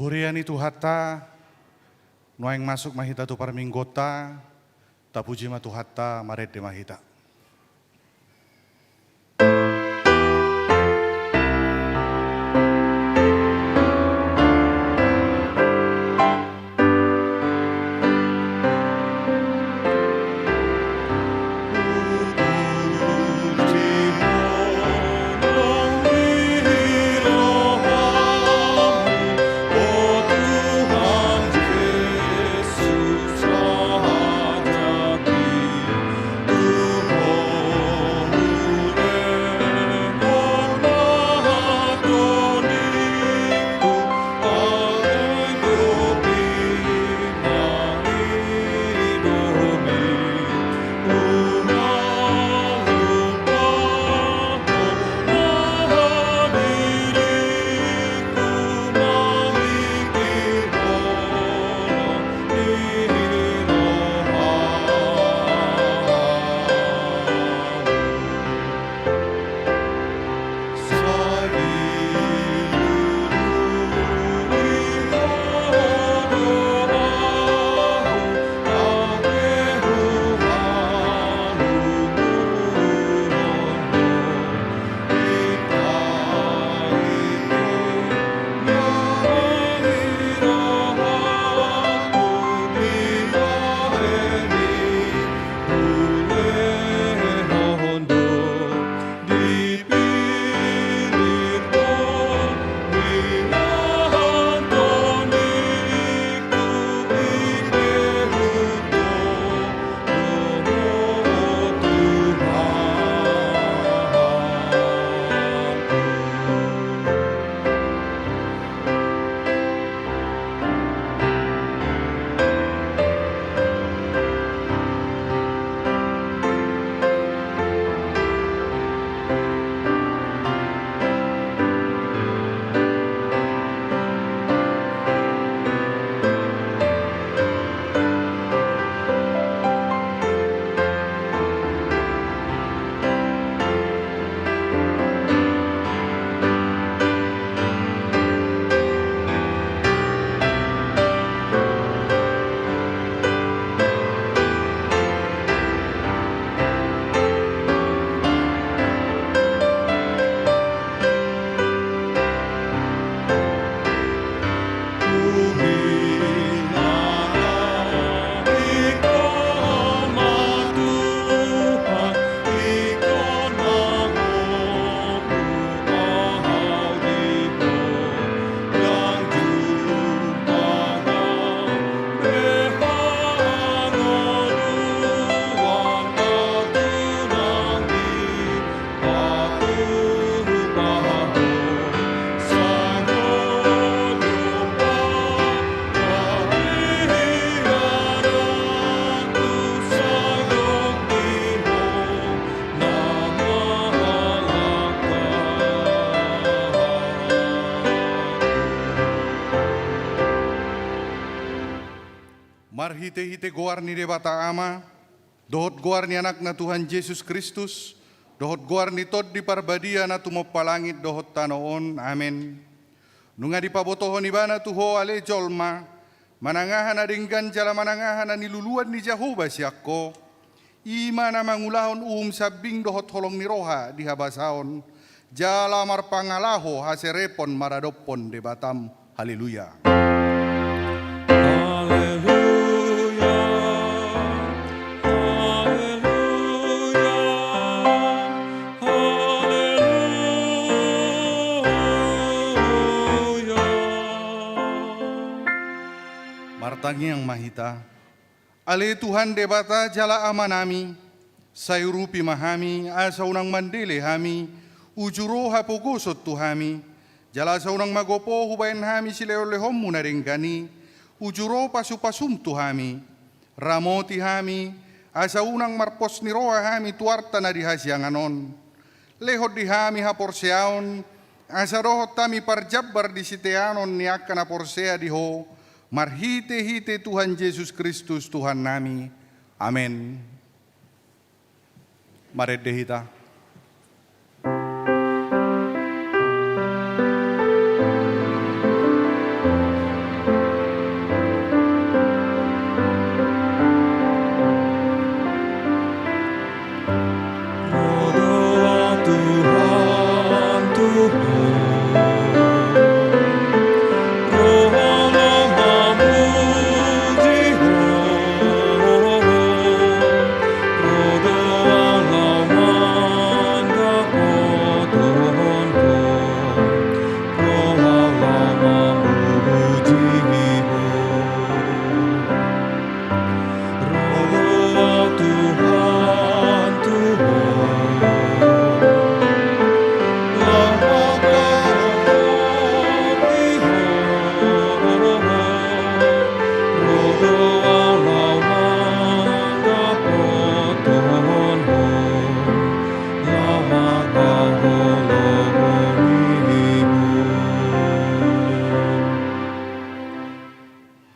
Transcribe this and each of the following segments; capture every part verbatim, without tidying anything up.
Huria ni Tuhanta, nuaeng masuk ma hita tu parmingguonta, tapuji ma Tuhanta, marende ma hita. Marhitehite goar ni Debata Ama, dohot goar ni Anakna Tuhan Jesus Kristus, dohot goar ni Tondi Parbadia na tumompa langit dohot tano on. Amen. Nunga dipabotohon Ibana tu ho ale jolma, manang aha na denggan jala manang aha na niluluan ni Jahowa sian ho, i ma na mangulahon uhum sambing dohot holong ni roha di habasaon, jala marpangalaho haserepon maradophon Debatam. Haleluya. Haleluya. Haleluya. Haleluya. Martangiang ma hita. Ale Tuhan Debata jala Amanami, sai urupi ma hami, asa unang mandele hami, uju ro hapogoson tu hami, jala asa unang magopo hubaen hami silehonlehonmu na denggan i, uju ro pasupasum tu hami. Ramoti hami, asa unang marpos ni roha hami tu arta na di hasiangan on. Lehon di hami haporseaon, asa dohot hami parjambar di siteanon ni angka na porsea di ho, marhitehite Tuhan Jesus Kristus Tuhannami. Amen. Marende hita.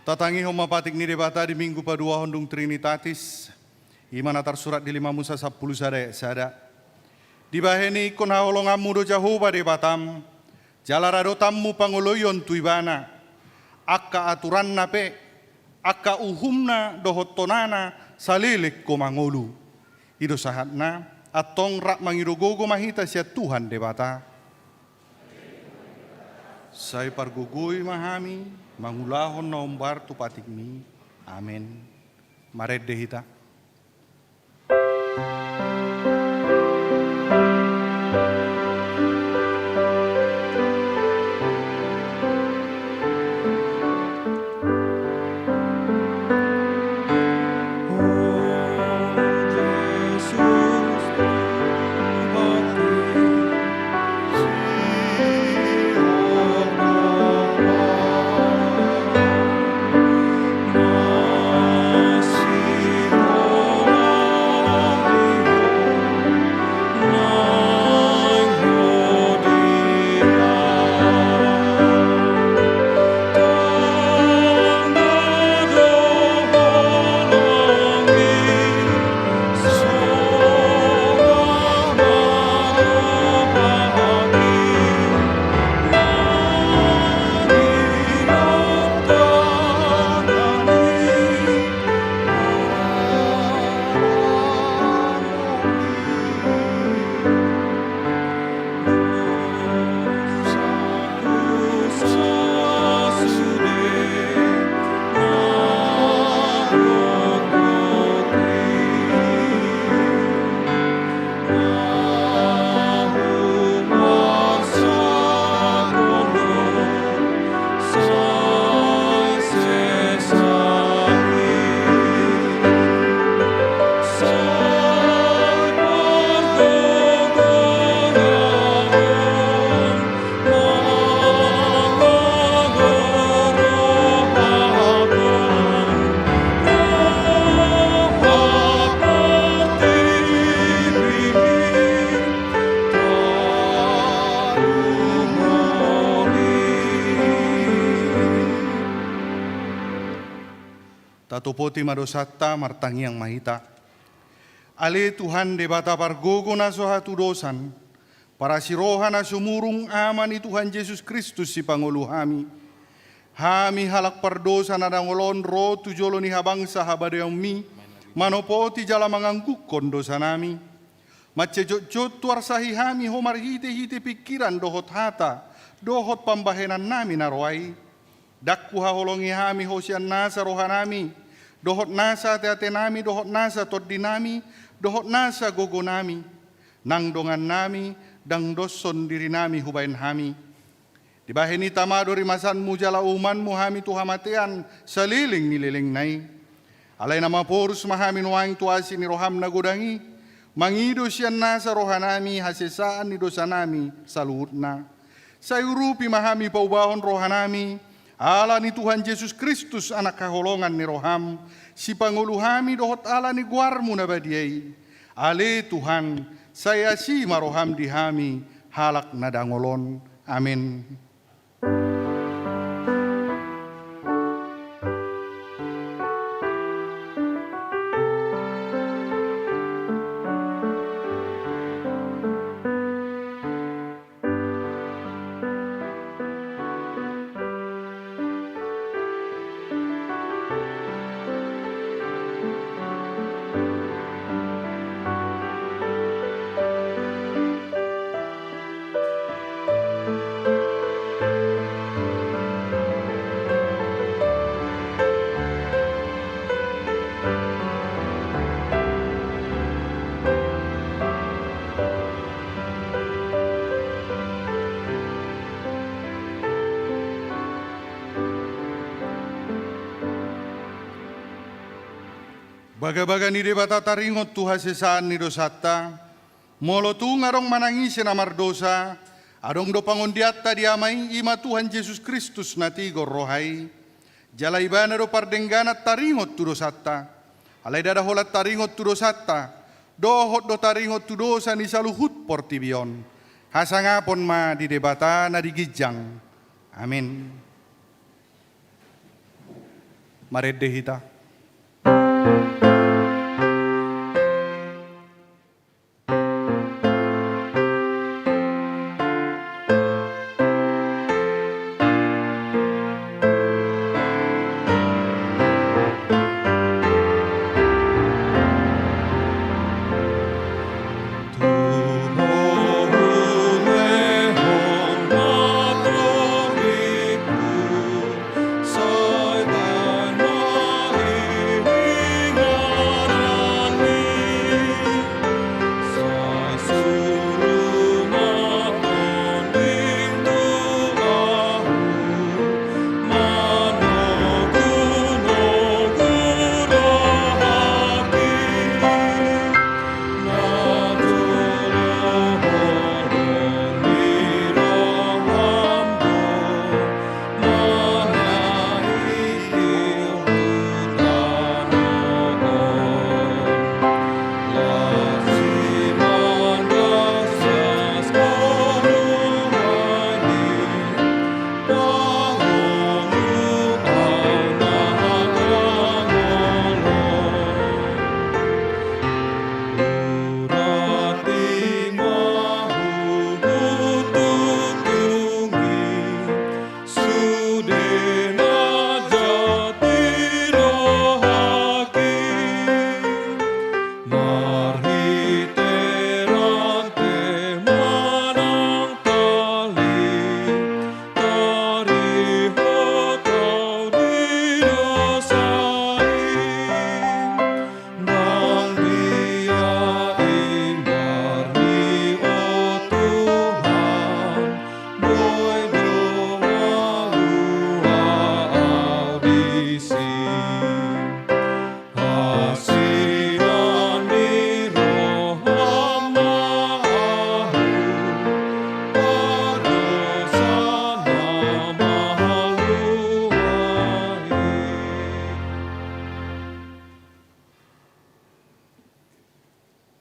Tatangihon ma patik ni Debata di Minggu paduahon dung Trinitatis, i ma na tarsurat di Lima Musa sampulu sada ayat sada. Dibahen i ingkon haholonganmu do Jahowa Debatam, jala radotanmu pangoloion tu Ibana, angka aturanna pe, angka uhumna dohot tonana saleleng ho mangolu. I do sahatna, antong rap mangido gogo ma hita sian Tuhan Debata. Sai pargogoi ma hami mangulahon na hombar tu patikmi. Amen. Marende hita. Tatopoti ma dosanta, martangiang ma hita. Ale Tuhan Debata pargogo na so hatudosan, parasi roha na sumurung, Ama ni Tuhan Jesus Kristus sipangolu hami. Hami halak pardosa na dangol on ro tu jolo ni habangsa habadiaonmi, manopoti jala manganggukkon dosanami. Mansai jotjot huarsahi hami Ho marhitehite pingkiran dohot hata, dohot pambahenannami na roa i. Ndang huhaholongi hami Ho sian nasa rohanami, dohot nasa ateatenami, dohot nasa tondinami, dohot nasa gogonami. Nang dongannami, ndang doshon dirinami hubahen hami. Dibahen i tama do rimasanmu jala uhumanmu hami tu hamatean saleleng ni lelengna i. Alai na maporus ma hami nuaeng tu asi ni roham na godang i, mangido sian nasa rohanami hasesaan ni dosanami saluhutna. Sai urupi ma hami paubahon rohanami, ala ni Tuhan Jesus Kristus Anak haholongan ni roham, sipangolu hami dohot ala ni goarmu na badia i. Ale Tuhan, sai asi ma roham di hami, halak na dangol on. Amen. Bagabaga ni Debata taringot tu hasesaan ni dosanta, molo tung adong manang ise na mardosa, adong do pangondianta di Ama i, i ma Tuhan Jesus Kristus na tigor roha i. Jala Ibana do pardengganan taringot tu dosanta. Alai ndada holan taringot tu dosanta, dohot do taringot tu dosa ni saluhut portibi on. Hasangapon ma di Debata na di ginjang. Amin. Marende hita.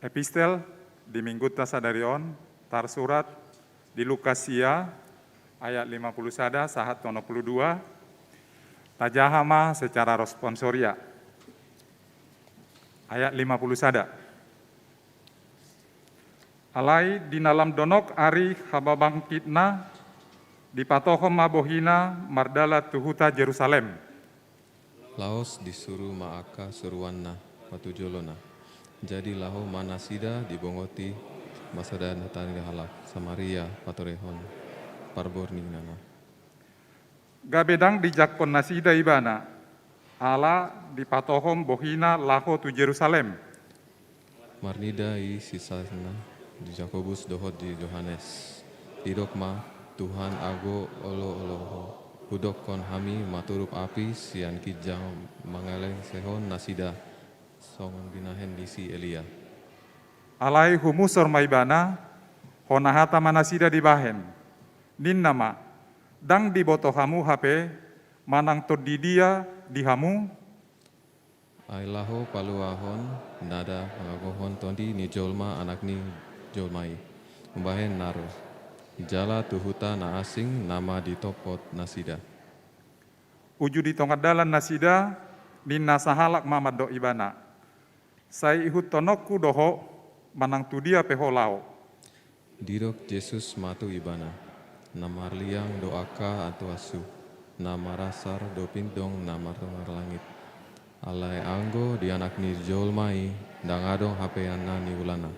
Epistel di Minggunta sadari on tarsurat di Lukas sia, ayat lima puluh sada sahat onom puluh dua. Tajaha ma secara responsoria. Ayat lima puluh sada. Alai di na lam donok ari hababangkitna, dipatohom ma bohina mardalan tu huta Jerusalem. Laos disuru ma angka suruanna patujolona. Jadi laho ma nasida dibongoti ma sada hata ni halak Samaria patorehon parborninana. Gabe ndang dijangkon nasida ibana, ala dipatohom bohina laho tu Jerusalem. Marnida i sisana di Jakobus dohot di Johannes. Didok ma, Tuhan, anggo olo-olo ho, hudokkon hami ma turup api sian ginjang mangalesehon nasida, songon binahen ni si Elia. Alai humusor ma ibana, hona hata ma nasida dibahen. Ninna ma, ndang diboto hamu hape, manang tondi dia di hamu? Ai laho paluahon ndada mangagohon Tondi ni jolma Anak ni jolma i, umbahen naru, jala tu huta na asing nama ditopot nasida. Uju di tonga dalan nasida, ninna sahalak ma mandok ibana, sai ihuthononku do ho, manang tu dia pe ho laho. Didok Jesus ma tu ibana, na marliang do angka antoansu, na marasar do pindong na marlangit. Alai anggo di Anak ni jolma i, ndang adong hape na niulana.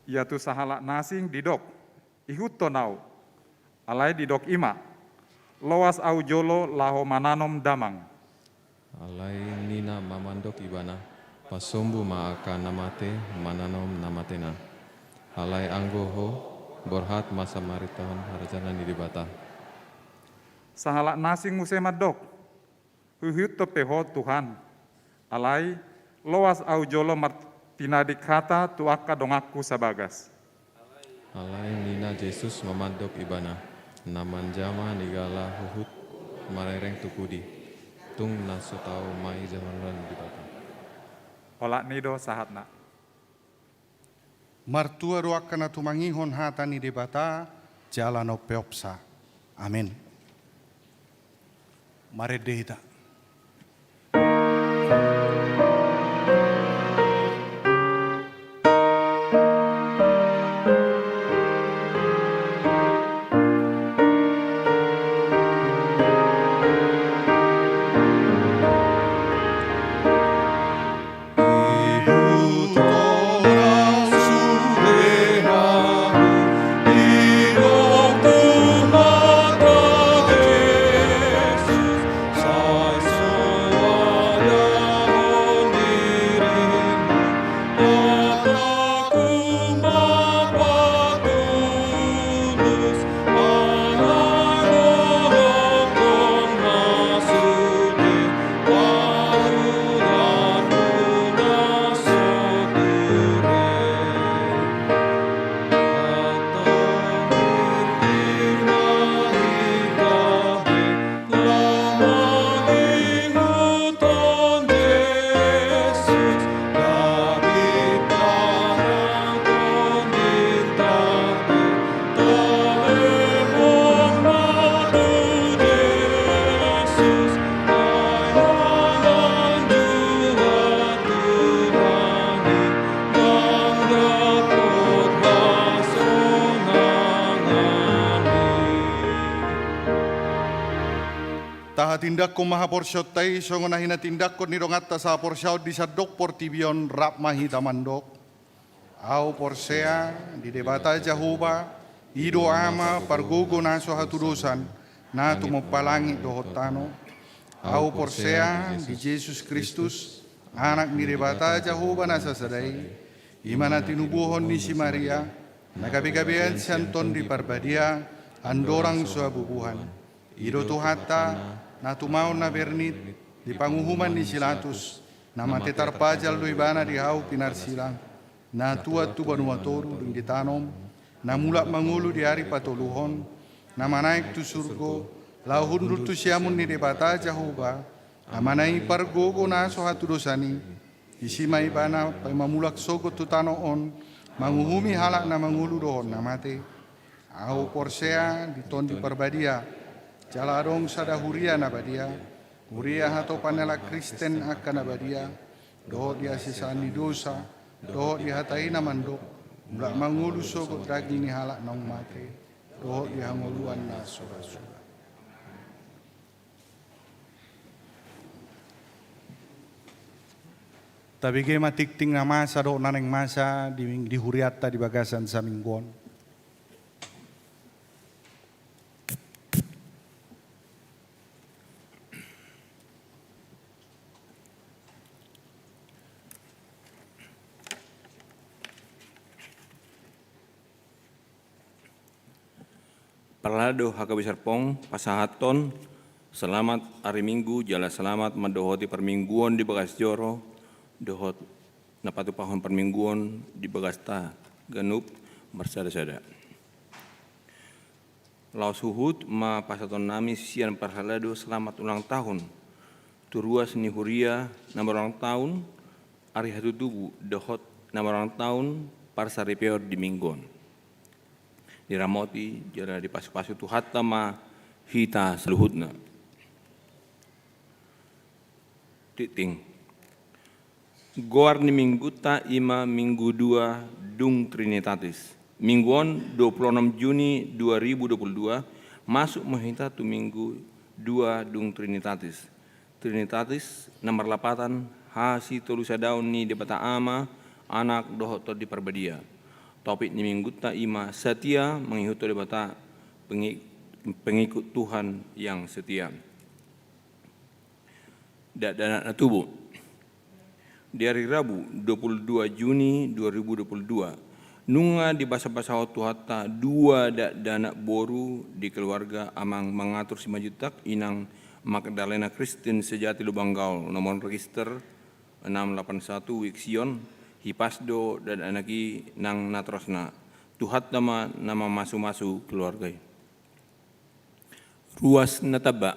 Ia tu sahalak na asing didok, ihuthon ahu. Alai didok i ma, loas ahu jolo laho mananom damang. Alai ninna ma mandok ibana, pasombu ma angka na mate mananom na matena. Alai anggo ho, borhat ma samaritahon harjana ni Debata. Sahalak na asing muse mandok, huihuthon pe ho Tuhan. Alai loas ahu jolo martinadik hata tu angka donganku sabagas. Alai ninna Jesus ma mandok ibana, na manjama nigala huhut marereng tu pudi. Tung na so tau ma i jala na di bata. Olat ni do sahatna. Martua do angka na tumangihon hata ni Debata, jala na umpeopsa. Amen. Marende hita. Tahatindangkon ma haporseaonta i songon na hinatindangkon ni donganta sahaporseaon di sandok portibi on, rap ma hita mandok. Ahu porsea di Debata Jahowa, i do Ama pargogo na so hatudosan, na tumompa langit dohot tano. Ahu porsea di Jesus Kristus, Anak ni Debata Jahowa na sasada i, i ma na tinubuhon ni si Maria, na gabegabean sian Tondi Parbadia, andorang so habubuhan. I do Tuhanta, na tumaon na bernit, di panguhuman ni si Latus, na mate tarpajal do ibana di hau pinarsilang, na tuat tu banua toru dung ditanom, na mulak mangolu di ari patoluhon, na manaek tu surgo, laho hundul tu siamun ni Debata Jahowa, Amana i pargogo na so hatudosan i, disi ma ibana paima mulak sogot tu tano on, manguhumi halak na mangolu dohot na mate. Ahu porsea di Tondi Parbadia, jala adong sada huria na badia, huria hatopan ni halak Kristen angka na badia, dohot di hasesaan ni dosa, dohot di hata i na mandok, mulak mangolu sogot daging ni halak naung mate, dohot di hangoluan na surasura. Tabege ma tingting na masa dohot na naeng masa di, di hurianta di bagasan saminggu on. Parhalado HKBP Serpong pasahathon selamat ari Minggu jala selamat mandohoti parmingguon di bagas joro dohot na patupahon parmingguon di bagasta ganup marsadasada. Laos huhut ma pasahatonnami sian parhalado selamat ulang tahun tu ruas ni huria na marulang tahun, ari hatutubu dohot na marulang tahun parsaripeon di Minggu on. Diramoti jala dipasupasu Tuhanta ma hita saluhutna. Tingting. Goar ni Minggunta i ma Minggu dua dung Trinitatis. Minggu on dua puluh enam Juni dua ribu dua puluh dua, masuk ma hita tu Minggu dua dung Trinitatis. Trinitatis na marlapatan hasitolusadaon ni Debata Ama, Anak dohot Tondi Parbadia. Topik ni Minggunta i ma satia mangihuthon Debata, pengi-, pengikut Tuhan yang setia. Dakdanak na tubu. Di ari Rabu dua puluh dua Juni dua ribu dua puluh dua, nunga dibasabasahon Tuhanta dua dakdanak boru di keluarga Amang Mangatur Simanjuntak, Inang Magdalena Kristen Sejati Lumban Gaol, nomor register enam delapan satu Wik Sion, hipas do dakdanak i nang natorasna. Tuhanta ma na mamasumasu keluarga i. Ruas na tamba.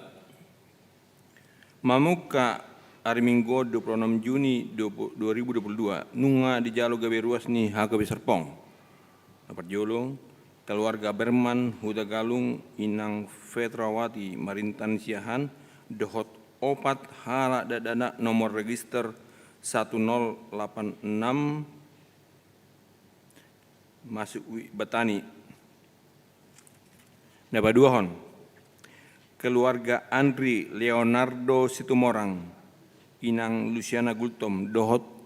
Mamungka ari Minggu dua puluh enam Juni dua ribu dua puluh dua, nunga dijalo gabe ruas ni H K B Serpong. Na parjolo, keluarga Berman Hutagalung, Inang Fetrawati Marintan Siahaan, dohot opat halak dakdanak nomor register satu nol lapan enam, masuk Wik Batani. Na paduahon, keluarga Andri Leonardo Situmorang, Inang Lusiana Gultom, dohot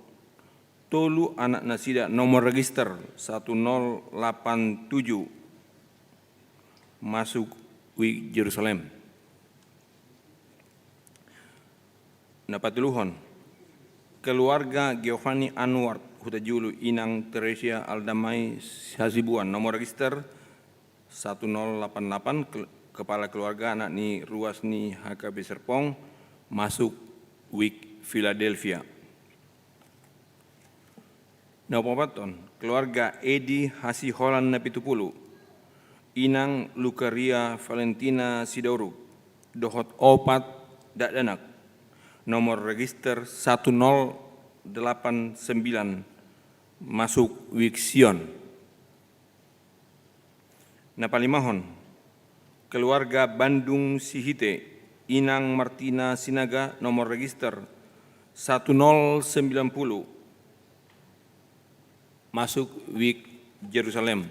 tolu anak nasida nomor register satu nol lapan tujuh, masuk Wik Jerusalem. Na patoluhon, keluarga Giovanni Anwar Hutajulu, Inang Teresia Aldamai Hasibuan, nomor register satu nol lapan lapan, ke-, kepala keluarga, anak ni ruas ni H K B Serpong, masuk Wik Philadelphia. Na paopathon, keluarga Edi Hasiholan Napitupulu, Inang Lukaria Valentina Sidauruk, dohot opat dakdanak, nomor register satu nol delapan sembilan, masuk Wik Sion. Na palimahon, keluarga Bandung Sihite, Inang Martina Sinaga, nomor register satu nol sembilan puluh, masuk Wik Jerusalem.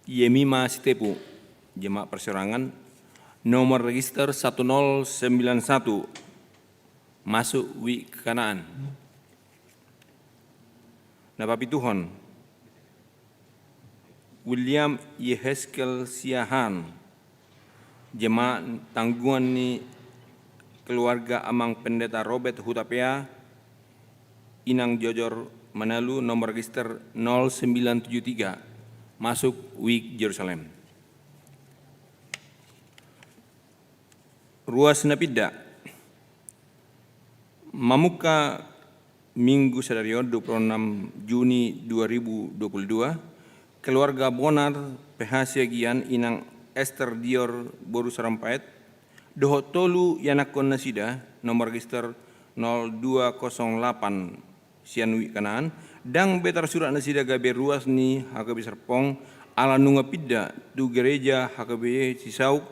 Yemima Sitepu, jemaat perseorangan, nomor register satu nol sembilan satu, masuk Wik Kanaan. Na papituhon, William Yehezkiel Siahaan, jemaat tanggungan ni keluarga Amang Pendeta Robert Hutapea, Inang Jojor Manalu, nomor register nol sembilan tujuh tiga, masuk Wik Jerusalem. Ruas na pinda. Mamungka Minggu sadari on, dua puluh enam Juni dua ribu dua puluh dua, keluarga Bonar P H Siagian, Inang Ester Dior boru Sarompaet, dohot tolu ianakkon nasida, nomor register nol dua kosong lapan, sian Wik Kanaan, ndang be tarsurat nasida gabe ruas ni H K B Serpong, ala nunga pinda tu gereja H K B Sisauk,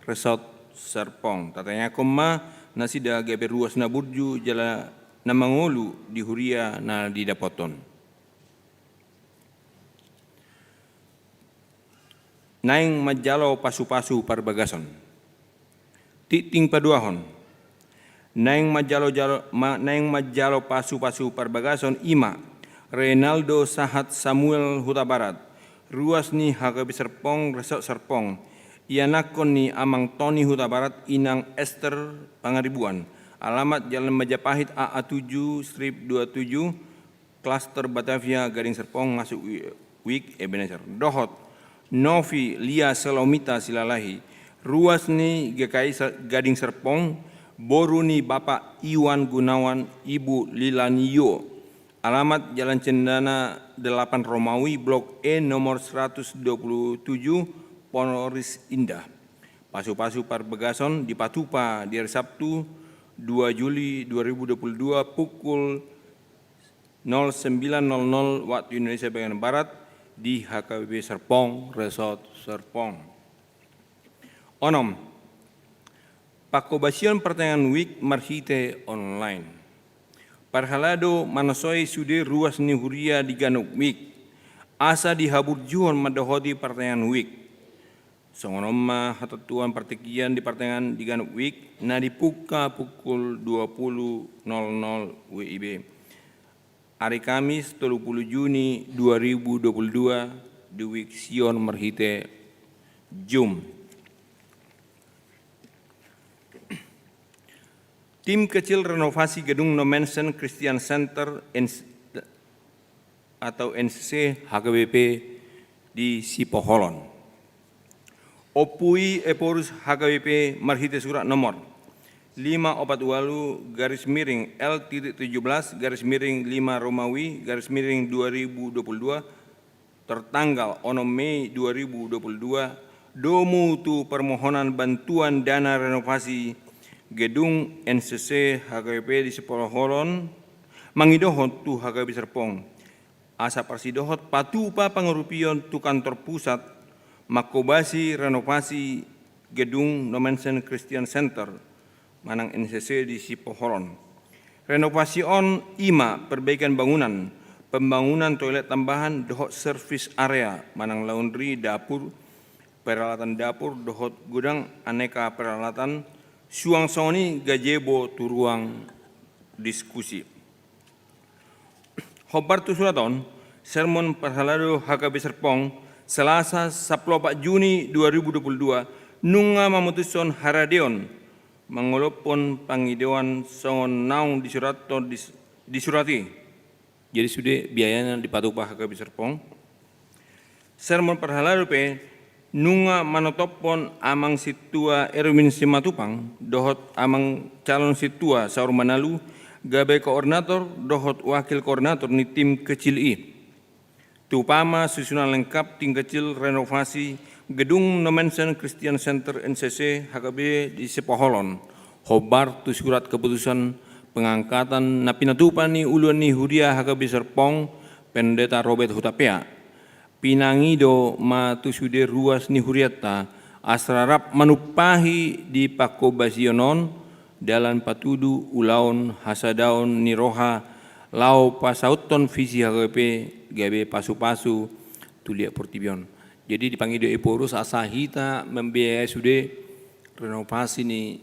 Resort Serpong. Tatangiangkon ma nasida gabe ruas na burju jala na mangolu di huria na didapothon. Naeng manjalo pasupasu parbagason. Tingting paduahon. Naeng manjalo, jalo, ma, naeng manjalo pasupasu parbagason i ma Renaldo sahat Samuel Hutabarat, ruas ni H K B Serpong, Resort Serpong, ianakkon ni Amang Toni Hutabarat, Inang Ester Pangaribuan, alamat Jalan Majapahit A A tujuh strip dua tujuh, Klaster Batavia, Gading Serpong, masuk Wi-, Wik Ebenezer. Dohot Novi Lia Selomita Silalahi, ruas ni G K I Sa-, Gading Serpong, boru ni Bapak Iwan Gunawan, Ibu Lilani Yuo. Alamat Jalan Cendana delapan Romawi, Blok E, nomor seratus dua puluh tujuh, Polres Indah. Pasupasu parbagason dipatupa di hari Sabtu, dua Juli dua ribu dua puluh dua, pukul nol sembilan nol nol waktu Indonesia bagian Barat di H K B P Serpong, Resort Serpong. Onom, pangkobasion partangiangan Wik marhite online. Parhalado manarsoi sude ruas ni huria di ganup Wik, asa dihaburjuhon mandohoti partangiangan Wik. Songon on ma hatontuan partingkian di partangiangan di ganup Wik na dipungka pukul dua puluh nol nol W I B, ari Kamis, tolu puluh Juni dua ribu dua puluh dua, di Wik Sion marhite Zoom. Tim kecil renovasi gedung No Mansion Christian Center, N C, atau N C C, H K B P di Sipoholon. Ompu i Ephorus, H K B P, marhite surat nomor lima opat walu garis miring L titik tujuh belas garis miring lima Romawi garis miring dua ribu dua puluh dua, tertanggal onom Mei dua ribu dua puluh dua, domu tu permohonan bantuan dana renovasi gedung N C C H K B P di Sipoholon, mangidohon tu H K B P Serpong asa parsidohot patupa pangurupion tu kantor pusat, mangkobasi renovasi gedung Nommensen Christian Center manang N C C di Sipoholon. Renovasi on ima perbaikan bangunan, pembangunan toilet tambahan dohot service area manang laundry, dapur, peralatan dapur dohot gudang aneka peralatan, suang songon i gazebo tu ruang diskusi. Hombar tu surat on, sermon parhalado H K B P Serpong, Selasa sampulu opat Juni dua ribu dua puluh dua, nunga mamutushon haradeon mangolophon pangidoan songon naung disurathon di, di surat i. Jadi sude biayana dipatupa H K B P Serpong. Sermon parhalado pe nunga manotophon Amang Sintua Erwin Simatupang dohot Amang Calon Sintua Saur Manalu gabe koordinator dohot wakil koordinator ni tim kecil i. Tu upa ma susunan lengkap tim kecil renovasi gedung Nommensen Christian Center N C C H K B P di Sipoholon, hombar tu surat keputusan pengangkatan na pinatupa ni uluan ni huria H K B P Serpong, Pendeta Robert Hutapea. Pinangido ma tu sude ruas ni hurianta asa rap manumpahi di pangkobasion on dalan patudu ulaon hasadaon ni roha laho pasauthon visi H K B P gabe pasupasu tu liat portibi on. Jadi dipangido Ephorus asa hita mambiayai sude renovasi ni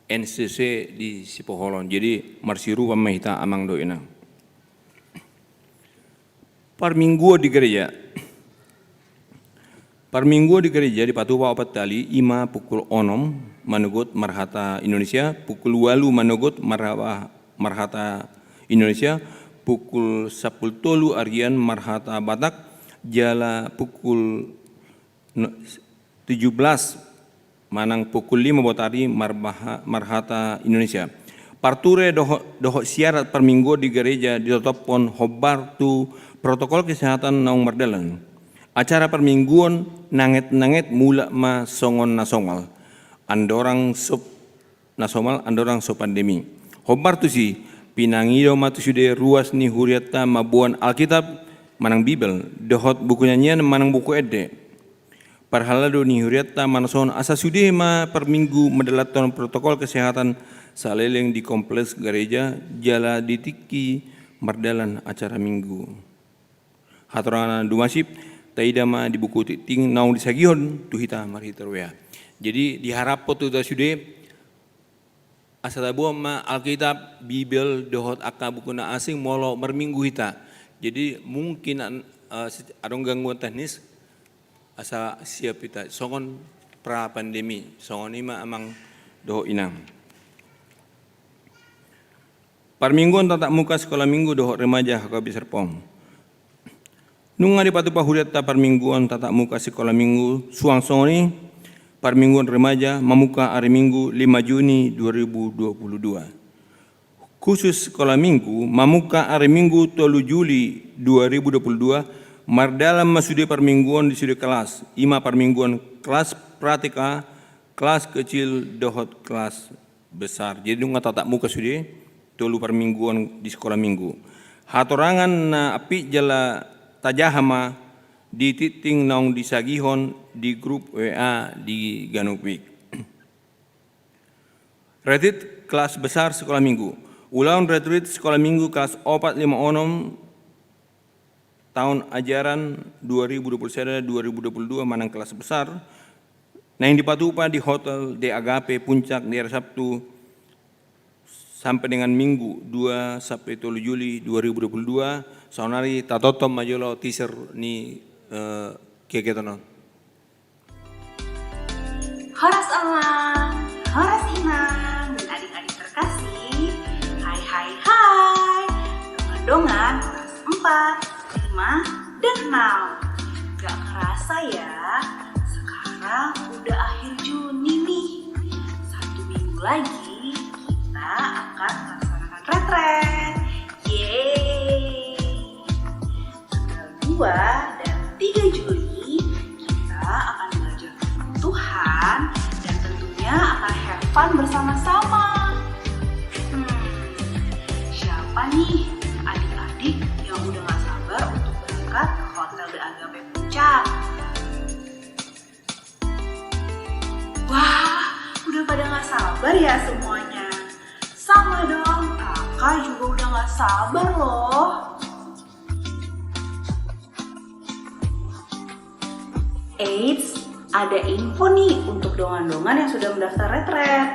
N C C di Sipoholon. Jadi marsirupa ma hita amang dohot inang. Parmingguon di gereja. Parmingguon di gereja dipatupa opat hali, ima pukul onom manogot marhata Indonesia, pukul ualu manogot marha-, marhata Indonesia, pukul sampulu tolu arian marhata Batak, jala pukul no-, tujuh belas manang pukul lima botari marbaha-, marhata Indonesia. Parture dohot, dohot siarat parmingguon di gereja ditotophon hombar tu protokol kesehatan naung mardalan. Acara parmingguon nanget-nanget mulak ma songon na somal. Andorang so na somal andorang so pandemi. Hombar tusi, pinangido ma tu sude ruas ni hurianta mamboan Alkitab manang Bibel, dohot buku nyanyian manang buku ende. Parhalado ni hurianta manasohon asa sude ma parminggu mandalanhon protokol kesehatan saleleng di kompleks gareja jala di tingki mardalan acara minggu. Hatorangan na dumasip, taida ma di buku tingting naung disagihon tu hita marhite roha. Jadi diharaphon tu hita sude, asa taboan ma Alkitab, Bibel, dohot angka buku na asing molo marminggu hita. Jadi mungkin an-, eh, se-, adong gangguan teknis, asa siap hita. Songon pra pandemi, songon i ma amang dohot inang. Parmingguon tatap muka sikola minggu dohot remaja H K B P Serpong. Nunga dipatupa hurianta parmingguon tatap muka sikola minggu, suang songon i parmingguon remaja mamungka ari Minggu lima Juni dua ribu dua puluh dua. Khusus sikola minggu mamungka ari Minggu tolu Juli dua ribu dua puluh dua, mardalan ma sude parmingguon di sude kelas, ima parmingguon kelas pratika, kelas kecil dohot kelas besar. Jadi nunga tatap muka sude tolu parmingguon di sikola minggu. Hatorangan na ampit jala tajaha ma di tingting naung disagihon di grup W A di ganup i. Retreat kelas besar sikola minggu. Ulaon retreat sikola minggu kelas opat lima onom taon ajaran dua ribu dua puluh sada dua ribu dua puluh dua manang kelas besar, naeng dipatupa di Hotel De Agape Puncak di ari Sabtu sampe dengan Minggu dua sampe tolu Juli dua ribu dua puluh dua, saonari tatoptop ma jolo teaser ni, eh, kegiatan on. Horas amang, horas inang, dan adik-adik terkasih. Hai, hai, hai. Dongan-dongan kelas empat, lima, dan enam. Gak kerasa ya, sekarang udah akhir Juni nih. Satu minggu lagi kita akan melaksanakan retret. Yeay. Tanggal dua dan tiga Pan bersama-sama. Hmm, siapa nih adik-adik yang udah gak sabar untuk berangkat ke Hotel De Agape Puncak? Wah, udah pada gak sabar ya semuanya. Sama dong, kakak juga udah gak sabar loh. Eits, ada info nih untuk dongan-dongan yang sudah mendaftar retret.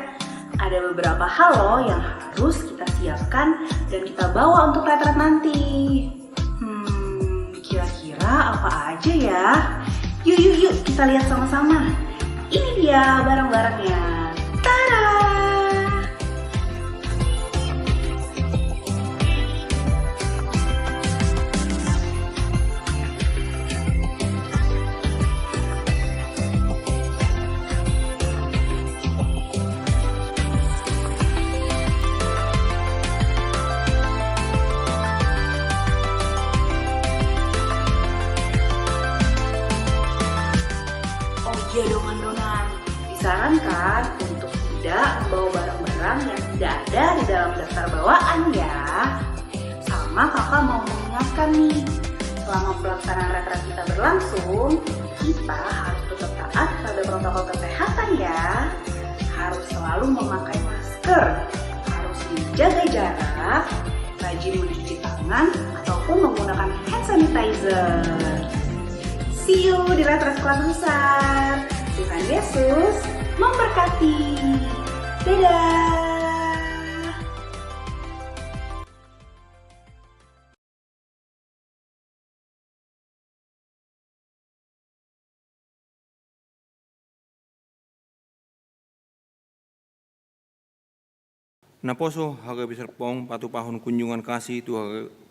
Ada beberapa hal loh yang harus kita siapkan dan kita bawa untuk retret nanti. Hmm, kira-kira apa aja ya? Yuk, yuk, yuk, kita lihat sama-sama. Ini dia barang-barangnya. Tada! Oh iya, dongan-dongan, disarankan untuk tidak membawa barang-barang yang tidak ada di dalam daftar bawaan ya. Sama kakak mau mengingatkan nih, selama pelaksanaan retret kita berlangsung, kita harus tetap taat pada protokol kesehatan ya. Harus selalu memakai masker, harus menjaga jarak, rajin mencuci tangan, ataupun menggunakan hand sanitizer. See you di retret kelas besar. Tuhan Yesus memberkati. Dadah. Naposo H K B P Serpong patupahon kunjungan kasih tu,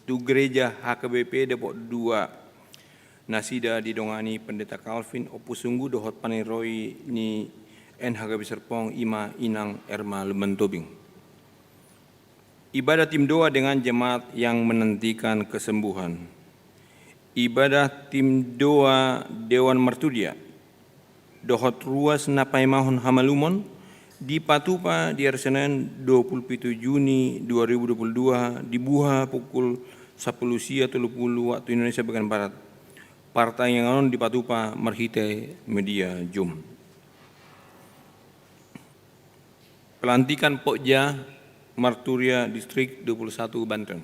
tu gereja H K B P Depok dua. Nasida didongani Pendeta Calvin Ompusunggu dohot paneroi ni N H K B P Serpong, i ma Inang Erma Lumban Tobing. Ibadah tim doa dengan jemaat yang menantikan kesembuhan. Ibadah tim doa Dewan Marturia dohot ruas na paimahon hamalumon dipatupa di ari Senin dua puluh pitu Juni dua ribu dua puluh dua, dibuha pukul sampulu sia tolu pulu waktu Indonesia bagian barat. Partangiangan on dipatupa marhite media Zoom. Pelantikan Pokja Marturia Distrik dua puluh satu Banten.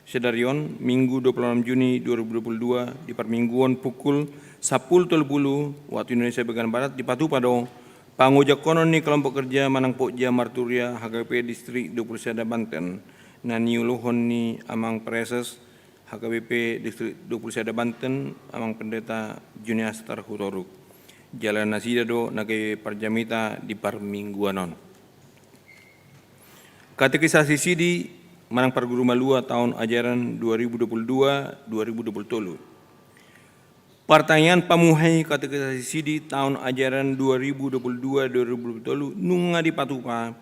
Sadari on, Minggu dua puluh enam Juni dua ribu dua puluh dua, di parmingguon pukul sampulu tolu pulu waktu Indonesia bagian barat, dipatupa do pangojak konon ni kelompok kerja manang Pokja Marturia H K B P Distrik dua puluh sada Banten, na niuluhon ni Amang Praeses H K B P Distrik dua puluh sada Banten, Amang Pendeta Junias Tarhutoruk. Jala nasida do na gabe parjamita di parmingguan on. Katekisasi sidi manang parguru malua taon ajaran dua ribu dua puluh dua dua ribu dua puluh tolu. Partangiangan pamuhai katekisasi sidi taon ajaran dua ribu dua puluh dua dua ribu dua puluh tolu nunga dipatupa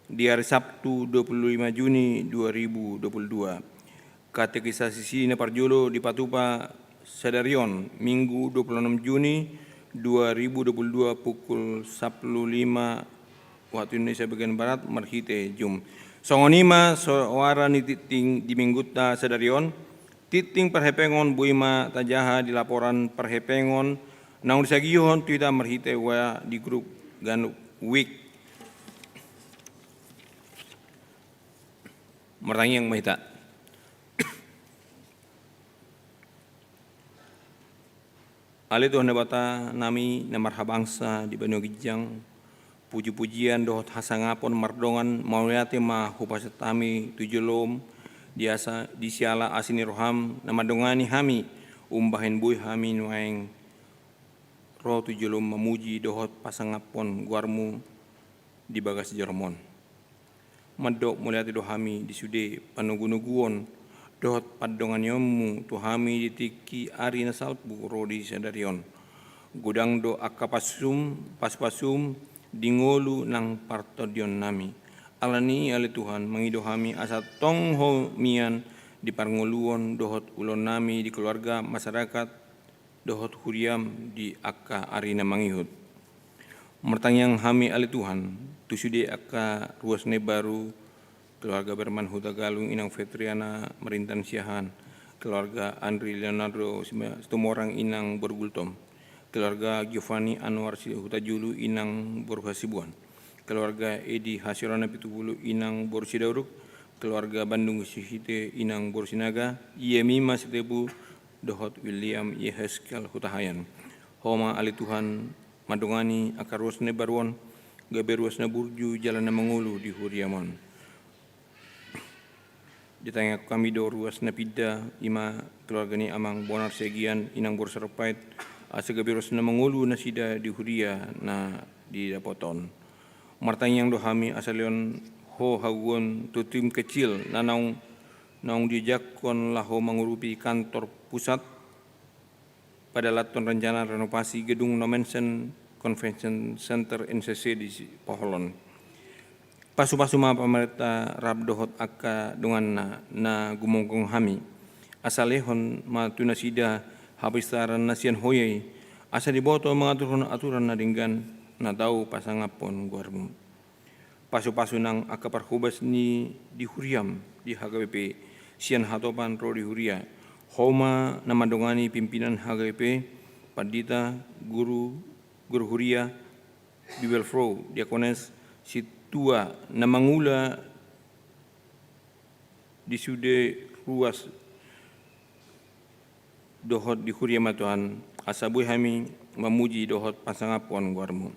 di ari Sabtu dua puluh lima Juni dua ribu dua puluh dua. Katekisasi sidi na parjolo dipatupa sadari on, Minggu dua puluh enam Juni dua ribu dua puluh dua, pukul sampulu lima waktu Indonesia bagian barat, marhite Zoom. Songon i ma soara ni tingting di minggunta sadari on. Tingting parhepengon boi ma tajaha di laporan parhepengon naung disagihon tu hita marhite W A di grup ganup week. Martangiang ma hita. Ale Tuhan Debata nami na marhabangsa di banua ginjang, puji-pujian dohot hasangapon mardongan mauliate ma hupasahat hami tu jolom, di asa, di siala asi ni roham na mandongani hami, umbahen boi hami nuaeng ro tu jolom mamuji dohot pasangaphon goarmu di bagas joro on. Mandok mauliate do hami di sude panogunoguon dohot pandonganionmu tu hami di tingki ari na salpu ro di sadari on. Godang do angka pasum, pasupasum di ngolu nang partondionnami. Alani i ale Tuhan, mangido hami asa tong ho mian di parngoluon dohot ulaonnami di keluarga, masyarakat, dohot huriam di angka ari na mangihut. Martangiang hami ale Tuhan, tu sude angka ruas na imbaru, keluarga Berman Hutagalung inang Fetriana Marintan Siahaan, keluarga Andri Leonardo Sima-, Situmorang inang boru Gultom, keluarga Giovanni Anwar Si-, Hutajulu inang boru Hasibuan, keluarga Edi Hasirona Pitupulu inang boru Sidauruk, keluarga Bandung Sihite inang boru Sinaga, Yemima Sitepu dohot William Yehezkiel Hutahayan. Ho ma ale Tuhan mandongani angka ruas na imbaru on, gabe ruas na burju jala na mangolu di huriam on. Ditangiangkon hami do ruas na pinda, i ma keluarga ni amang Bonar Siagian inang boru Sarumpait, asa gabe ruas na mangolu nasida di huria na didapot on. Martangiang do hami asa lehon Ho hagogoon tu tim kecil na naung, naung diojakhon laho mangurupi kantor pusat, padalanhon rencana renovasi gedung Nommensen Convention Center N C C di Sipoholon. Pasupasu ma pamarenta rap dohot angka donganna na gumonggom hami, asa lehon ma tu nasida hapistaran na sian Ho i, asa diboto mangaturhon aturan na denggan na tau pasangaphon goarmu. Pasupasu nang angka parhobas ni di huriam di H K B P, sian hatopan ro di huria. Ho ma na mandongani pimpinan H K B P, pandita, guru, guru huria, bibelvrouw, diakones, sintua na mangula di sude ruas dohot di huriam, Tuhan, asa boi hami mamuji dohot pasangaphon goarmu.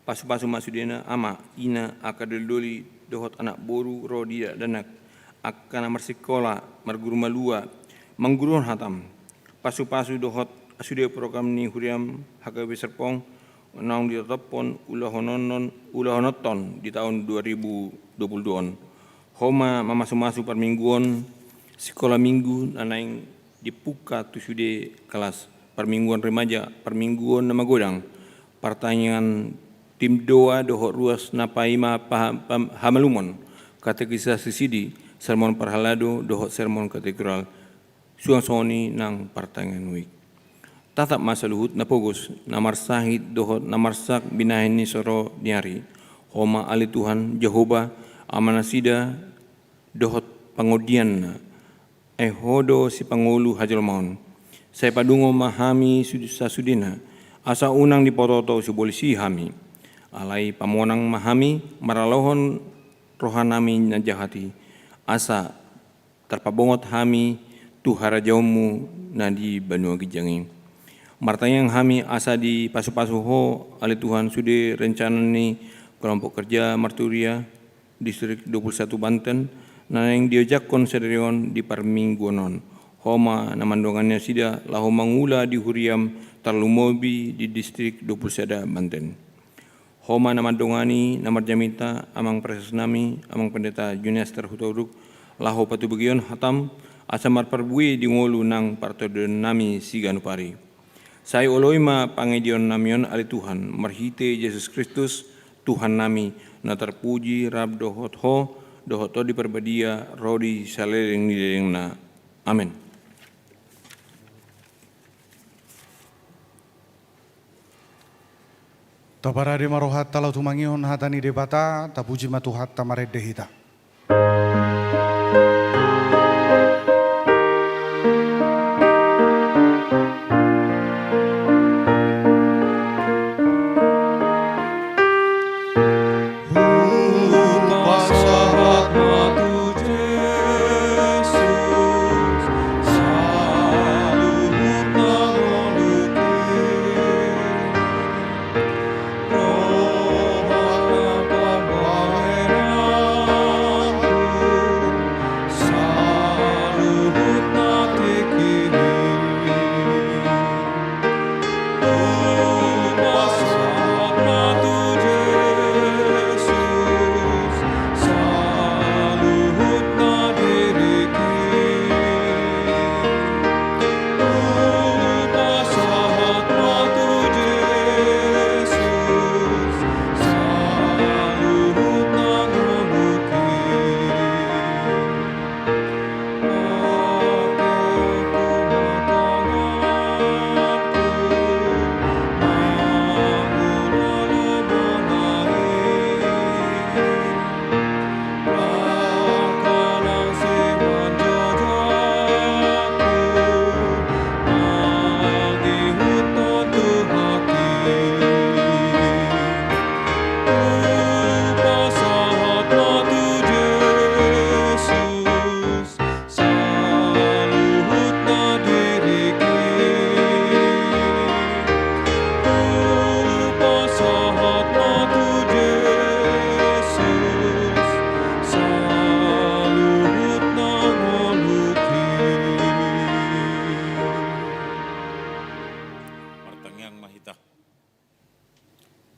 Pasupasu ma sudena ama, ina, angka doli-doli dohot anak boru ro di dakdanak, angka na marsikola, marguru malua, mangguruhon hatam. Pasupasu dohot sude program ni huriam H K B P Serpong naung ditotophon ulahonon, ulahononhon di taon dua ribu dua puluh dua on. Ho ma mamasumasu parmingguon sikola minggu na naeng dibuka tu sude kelas, parmingguon remaja, parmingguon na magodang, partangiangan tim doa dohot ruas na paima paha-, pam-, hamalumon, katekisasi sidi, sermon parhalado dohot sermon katekisal, suang songon i nang partangiangan week. Tatap ma saluhut na pogos, na marsahit dohot na marsak binahen ni so ro ni ari. Ho ma ale Tuhan Jahowa, Amanasida dohot pangondianna. Ai Ho do sipangolu hajolmaon. Sai padungo ma hami sud-, sasudena, asa unang dipototo sibolis i hami. Alai pamonang ma hami maralohon rohanami na jahat i, asa tarpabongot hami tu harajaonmu na di banua ginjang i. Martangiang hami asa dipasupasu Ho, ale Tuhan, sude rencana ni kelompok kerja marturia distrik dua puluh satu Banten na naeng diojakhon sadari on di parmingguon on. Ho ma na mandongani nasida laho mangula di huriam, tarlumobi di distrik dua puluh sada Banten. Ho ma na mandongani na marjamita amang praeses nami, amang pendeta Juniaster Hutauruk, laho patubegihon hatam, asa marparbue di ngolu nang partondion nami siganup ari. Sai oloi ma pangidoan nami on ale Tuhan, marhite Jesus Kristus, Tuhan nami, na tarpuji rap dohot Ho, dohot Tondi Parbadia, ro di saleleng ni lelengna. Amen. Taparade ma rohanta laho tumangihon hata ni Debata, tapuji ma Tuhanta marende hita.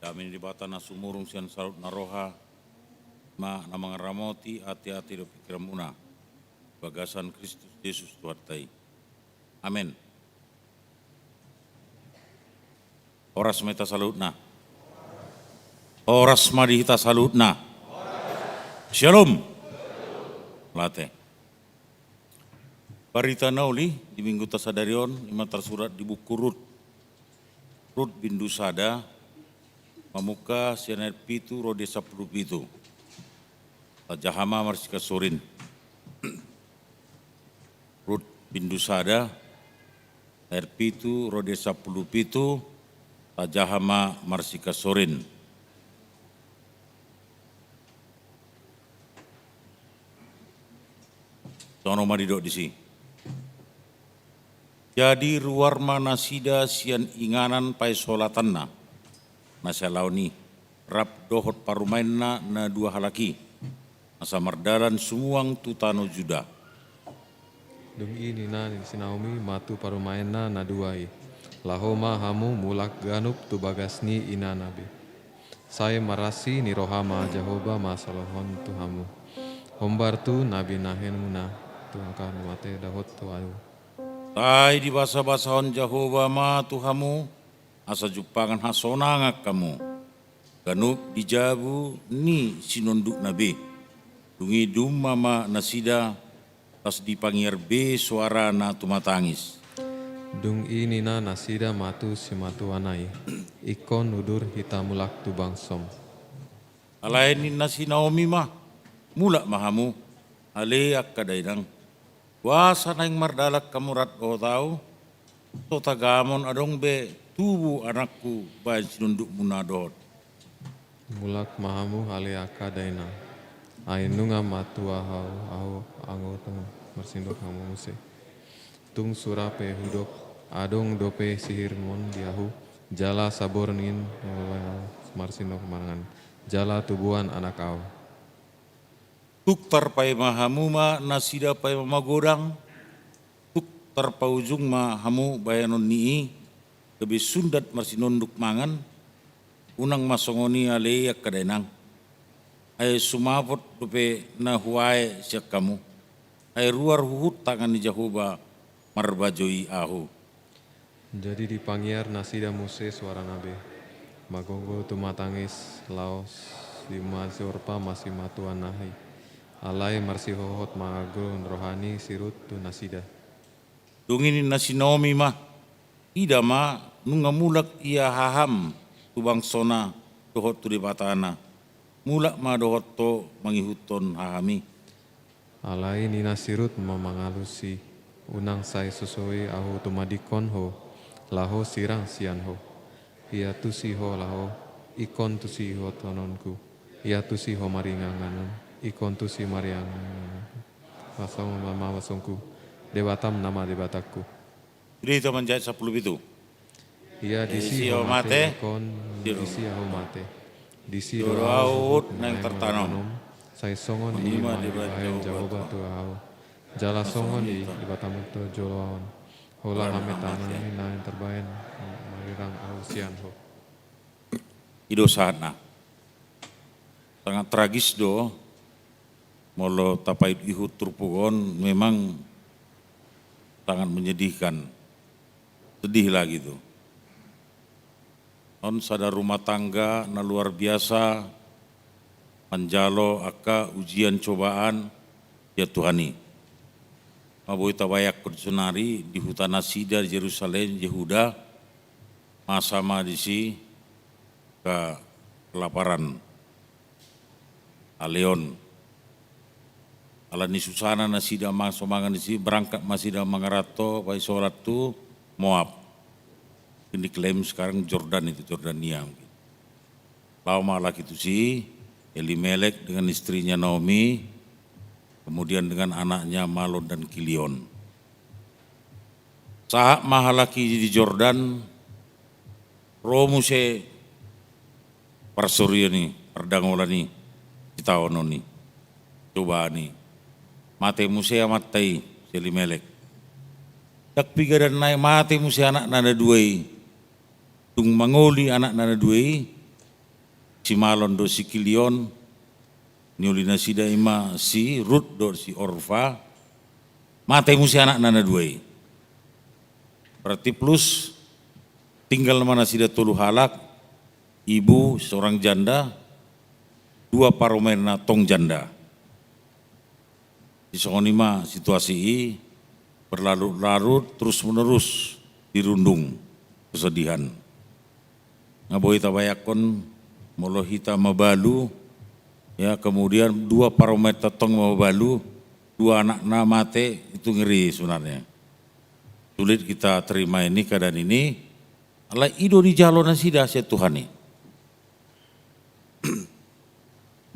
Dame ni Debata na sumurung sian saluhut na roha, ma na mangaramoti ateate dohot pingkiranmuna, bagasan Kristus Jesus Tuhanta i. Amen. Horas ma hita saluhutna. Horas ma di hita saluhutna. Syalom. Mauliate. Barita na uli di mingguta sadari on, i ma tarsurat di buku Rut. Rut bindu sada, mamungka sian ayat pitu ro di sampulu pitu. Tajaha ma marsikasuring. Rut bindu sada, ayat pitu ro di sampulu pitu, tajaha ma marsikasuring. Songon on ma didok disi. Jadi ruar ma nasida sian inganan paisolatanna, na salaon i, rap dohot parumaenna na dua halak i, asa mardalan sumuang tu tano Juda. Dung i ninna ni si Naomi ma tu parumaenna na dua i, laho ma hamu mulak ganup tu bagas ni inana be. Sai marasi ni roha ma Jahowa mansolothon tu hamu. Hombar tu na binahenmuna tu angka na mate dohot tu ahu. Sai dibasabasahon Jahowa ma tu hamu, asa jumpangan hasonangan hamu. Ganup di jabu ni sinondukna be. Dung i dumma ma nasida, las dipangiar be soarana tumatangis. Dung i ninna nasida ma tu simatuana i, ingkon udur hita mulak tu bangsom. Alai ninna si Naomi ma, mulak ma hamu, ale angka dainang. Boasa naeng mardalan hamu rap dohot ahu? So tagamon adong be tubu anakku bahen sinondukmuna dohot. Mulak ma hamu ale angka dainang. Ai nunga matua ahu, ahu anggo tung marsindok hamu muse. Tung sura pe hudok, adong dope sihirmon di ahu, jala saborngin marsindok mangan, jala tubuan anak ahu. Tung tarpaima hamu ma nasida paima magodang, tung tarpaujung ma hamu bahenon ni i, gabe sundat marsinonduk mangan, unang ma songon i ale angka dainang. Ai sumapot dope na huae sian hamu. Ai ruar huhut tangan ni Jahowa marbajoi ahu. Jadi dipangiar nasida muse soarana be. Magogo tumatangis laos diumma si Orpa ma simatuana i. Alai marsihohot ma anggo roha ni si Rut tu nasida. Dung i ninna si Naomi ma, ida ma, nunga mulak ia haham tu bangsona dohot tu Debatana. Mulak ma dohot ho mangihuthon haham i. Alai ninna si Rut ma mangalusi, unang sai sosoi ahu tumadingkon ho, laho sirang sian ho. Ia tusi ho laho, ingkon tusi ihuthononku. Ia tusi ho maringanan, ingkon tusi maringanan. Pasongon ma basongku, Debatam nama Debatangku. Sude hita manjahit sampulu pitu. Ia disi ho mate, ingkon disi ahu mate. Disi do ahu huhut naeng tartanom. Sai songon i ma dibahen Jahowa tu ahu. Jala songon i Debatam do joloan. Holan hami tangan ni naeng tarbahen marirang ahu sian ho. I do sahatna. Sangat tragis do, molo tapaihut-ihut turpuk on memang sangat menyedihkan. Sedih lagi tu. On sada rumah tangga na luar biasa manjalo angka ujian cobaan sian Tuhan i. Ma boi tabayangkon sonari di huta nasida di Jerusalem, Jehuda, masa ma disi angka kelaparan. Aleon. Ala ni susana nasida ma so mangan disi, berangkat ma nasida mangaranto, paisolat tu Moab. Ini klaim sekarang Jordan itu, Jordania mungkin. Laho ma halak i tusi, Elimelek dengan istrinya Naomi, kemudian dengan anaknya Malon dan Kilion. Sahat ma halak i di Jordan, ro muse parsorion i, pardangolan i, sitaonon i, cobaan i. Mate muse amanta i, si Elimelek. Ndang piga dang nai mate muse anakna na dua i. Dung mangoli anakna na dua i, si Malon dohot si Kilion, niuli nasida i ma si Rut dohot si Orpa, mate muse anakna na dua i. Berarti plus tinggal ma nasida tolu halak, ibu seorang janda, dua parumaenna tong janda. Di songon i ma situasi i berlarut-larut terus-menerus dirundung kesedihan. Nga boi tabayangkon molo hita mabalu, ya, kemudian dua parumaenta tong mabalu, dua anakna mate, itu ngeri sebenarnya. Sulit kita terima ini, keadaan ini. Alai i do dijalo nasida sian Tuhan i.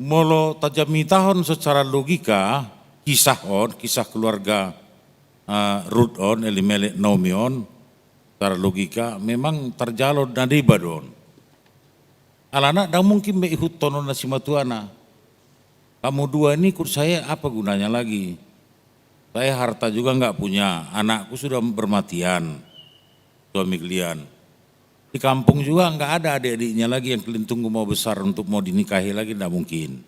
Molo tajamitahon secara logika kisah on, kisah keluarga, eh, Rut on, Elimelek, Naomi on, secara logika memang tarjalo na deba do on. Alana ndang mungkin be ihuthon on na simatuana. Kamu dua ini ikut saya apa gunanya lagi? Saya harta juga nggak punya, anakku sudah bermatian, suami kalian. Di kampung juga nggak ada adik-adiknya lagi yang kalian tunggu mau besar untuk mau dinikahi lagi, nggak mungkin.